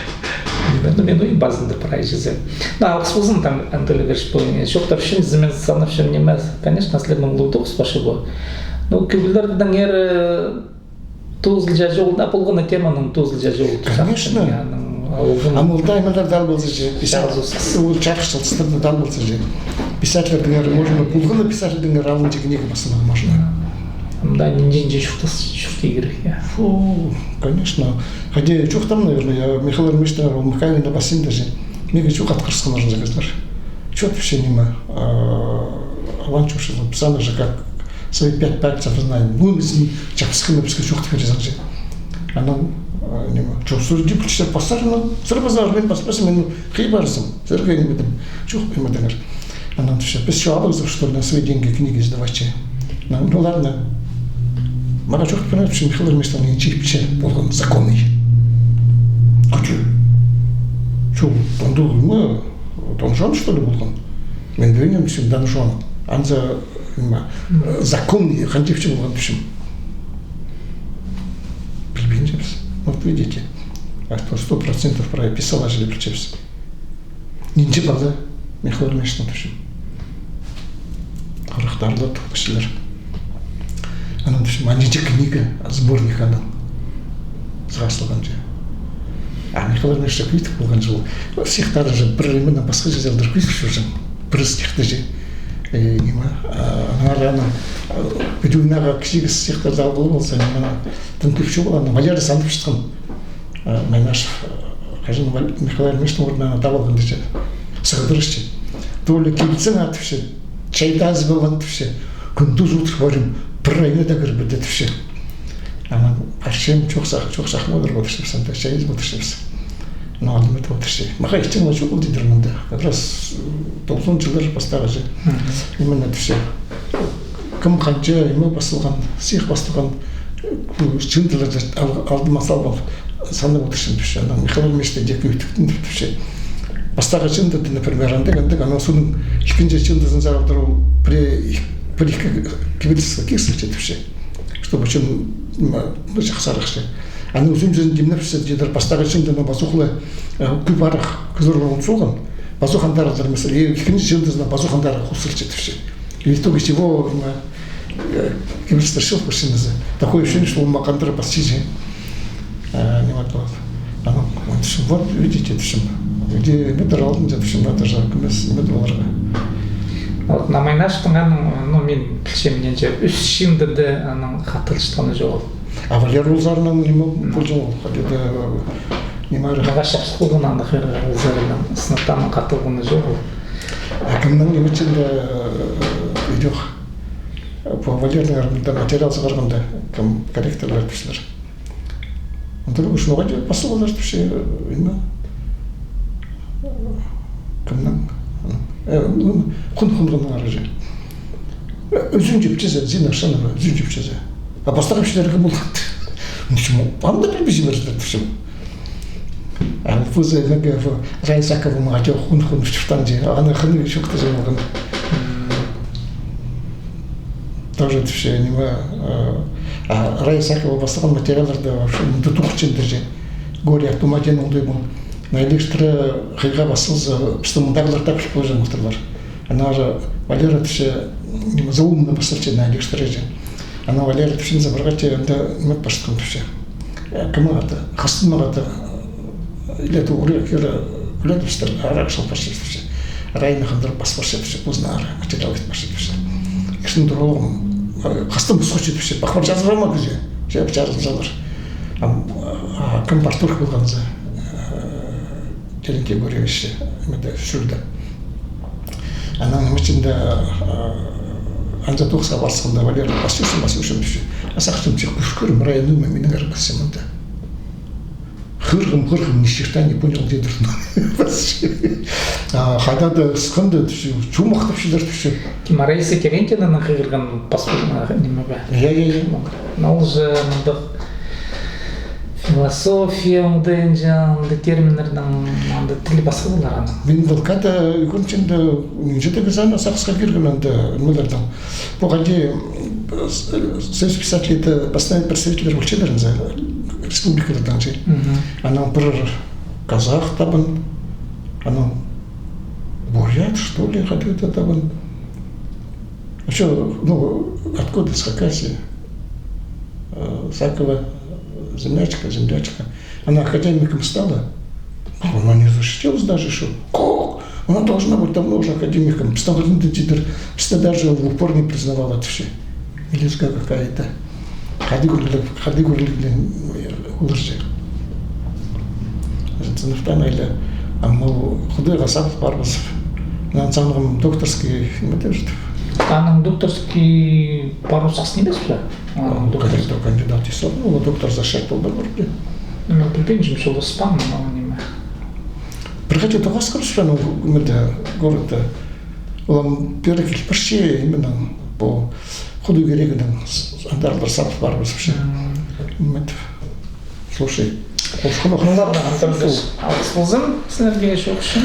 Ну, мин ойым пазында прай чізе. Ну, алғыс ползын, там, Анатолий Егорович, пу чоохтар ӱчӱн, мин санапчам, ниме, конечно, сірернің улуғ тоғыс пар чоғыл. Ну, кӧглердеңер, э, тоозылҷаң чоғыл, а полған на теманың тоозылҷаң чоғыл. Конечно. Аның А ол ам ол даа аймандар даа полза же, писатель, ол чарых чылыстарда даа полза же. Писательлердеңер, можно, полған на писательлердеңер алынҷа книга пасталарға можно. Ам даа нинҷе-нинҷе чуртас, чуртирға кирек, я. Фу, конечно. Хайди чоохтаам, наверное, я, Михаил Еремеевичтің ол Макаевинаң пастында же. Мағаа чоох атхырысхан орынза кізілер. Чоох вообще ниме, а, аван чоохтазын, піс аны же как свои пять пальцев знаем. Ну, мин чапсыххам, піске чоохтап пирерзің же. Анаң, а, ниме, чоох сӧзі пілче, пастар, ну, сірер пазар, мин паспассам, мин хыйбарзым. Сірерге ниме дем, чоох ниме деңер. Анаң тіпче, піс чоғыл алғабыс, что ли, на свои деньги книги издавать че. Ну, ну ладно. Мағаа чоохтап пирерзің, Михаил Еремеевичтің нинҷе ипчі полған законный. Кучу. Чоох, тондулма, тонҷаң, что ли, полған? Мин пілбинчем, пісчем, донжуан. Анзы, ниме, э, законный, ханҷа ипчі полған, пісчем. Пілбинчебіс. Вот видите, а то сто процентов правильно писала же, пілчебіс. Нинҷе пала Михаил Еремеевичтің, тіпчем. Хырыхтарда тоғынчалар. Анаң тіпчем, а нинҷе книга, сборник аның сығарылған же. А Михаил Еремеевич кӧзідік полған же ол. Стихтары же пір именно пасха чазылдыр, кӧзідік чӧрҷең. Пір стихті же. Э, ниме, а, аннаңар аның, а, піди ойнарға кічіг стихтарды алғлап алза, ниме, тың кӧп чоғыл, анаң Валера санап чатхан. Э, Майнашев, э, хаҷан Вал-, Михаил Еремеевичтің орнына аны таап алған тіпче. Сығдырча. Толя килзең, а, тіпче, чай таа ызып алған тіпче. Кӱндіз одыр парим, пір айна даа кірбеде тіпче. Анаң парчам, чох сах-, чох сахтап одырып одырчабыс, анда чай ызып одырчабыс. Ну, алнымда одырча. Мағаа итчең ла чоғыл, тидір, мында. Как раз, э, тоғызон чыллар пастағы же. Мгм. Именно тіпче. Кім ханҷа ниме пасталған, стих пасталған, э, чыындыларды ал-, алдыма салып, санап одырчам тіпче. Анаң Михаил Еремеевичті дее кӧзідік тіпче. Пастағы чыындыда, например, андағ, андағ, анаң соонаң ікінҷі чыындызын саралдыр ол пір, пір-ікі кибеліске кирзілче тіпче. Чтобы чын, м, чахсырахча. Анаң ӱзінҷізін тимнепче, тидір, пастағы чыындынаң пазох ла, э, кӧп арах кізілер ол салған. Пазох андар, например, ікінҷі чыындызынаң пазох андар хозылча тіпче. И в итоге чего, м, э, кибелістер чыылып парча ниме. Такое ощущение, что ол ма хандыра пасча же. Э, ниме вот. Анаң, вот, вот видите, тіпчем. Где метр алдында, тіпчем, надо же, кӧмес, ниме поларға. Вот, на Майнашевтің аның, ну, мин пілчем, нинҷе, ӱс чыындыда аның хатығ чатханы чоғыл. А Валера ол саринаң ниме полҷаң ол, хайди-да, ниме арах. Мағаа чапсых полған аны хығырарға, ол саринаң сынап таа аның хатығ полғаны чоғыл. А кімнің ниме итченде, э, идӧк. По Валераның армында материал сығарғанда, кім корректорлар тіпчелер. Андағ ӱчӱн оға даа пастап алар тіпче, ниме. Кімнің? Э, ну, Хун-, Хун-, Хунның ары же. Э, ӱзінҷі ипчізі, Зина Аршанова, ӱзінҷі ипчізі. А пастағы ипчілері кем полған? Ну, чё, аны даа пілбинчем, тіпчем. А позы, ну, Рая Исакова, мағаа чоох, Хун-, Хун чуртаан же. Аны хынығ чоохтаҷаң полған. Тоже тіпче, ниме, э, а Рая Исакова пастаған материалларда вообще мындағ тоғынчатхан же. Горе от ума теен оңдай пол. Наа ілестіре хыйға пасталза, пістің мындағылар тапчатхан полҷаң полтырлар. Аннаңар Валера тіпче, ниме, заумно пасталча наа ілестіре же. Анаң Валера тіпче, за парға че, анда ниме пастырған тіпче. Э, кем ағаа, Хастың ағаа, э, или то уре кире, или то пістер, арах чал парча тіпче. Райны хандырып пас парча тіпче, позына арах материал ит парча тіпче. Кізінің туралығын, э, Хастың пасхочы тіпче, пахпар чазыра ма кізі? Че, чазылчалар. Ам, а, кем парторг полған за, э, Терентий Гурьевич, ниме, сӱрді. Анаң ниме итченде, а, анзы тоғысха парысханда, Валера, пас чӧрчем, пас чӧрчем тіпче. А сағынчам, че кӧр-, кӧрім, Рая, ниме, минің арам кізім мында. Хығырғам, хығырғам, ни черта не понял, тидір. А хайда-да сыхханда, тіпче, чомахтапчалар тіпче. Кем, Раиса Терентьевнаның хығырған пас полған, а, ниме бе? Я, я, я. Ну, ол же мындағ философия, оңдайынҷа, андағ терминнернің, андағ тілі пасха полар аның. Мин валкада ӱгренчем де, нинҷе-де кізі ана сағысха кирген анда, нимелердең. Пу хайди, м, с-, Союз писателей-то постоянный представительлер полчалар за республикалардаң че. Мгм. Анаң пір казах табын, анаң бурят, что ли, хайди-да табын. А чё, ну, откуда, с Хакасии? Э, Сакова, землячка, землячка. Она академиком стала. Она не защитилась даже, что как? Она должна быть давно уже академиком. Пістің хыринда тидір, пісті даже в упор не признавала, тіпче. Или какая-то. Хайди кӧрігліг, хайди кӧрігліг, олар же. Сыныптаң айлап, ам ол Худайға сағынып парыбызып. Мин санағам, докторский, ниме тіп. Аның докторский парыбысхазың нимес пе? Аның докторский. Кандидат исалды, ол доктор защита полды вроде. Ну, пілбинчем, чоохтаспаам, но ниме. Пір хати тоғасхабыс па, ну, ниме, городта. Ол ам пеер киліп парча, именно по худу кирегінің, андағлар сағынып парыбысча. М. Ниме. Слушай, хош, хош. Ну ладно, Антон, алғыс ползын сірерге чоох ӱчӱн.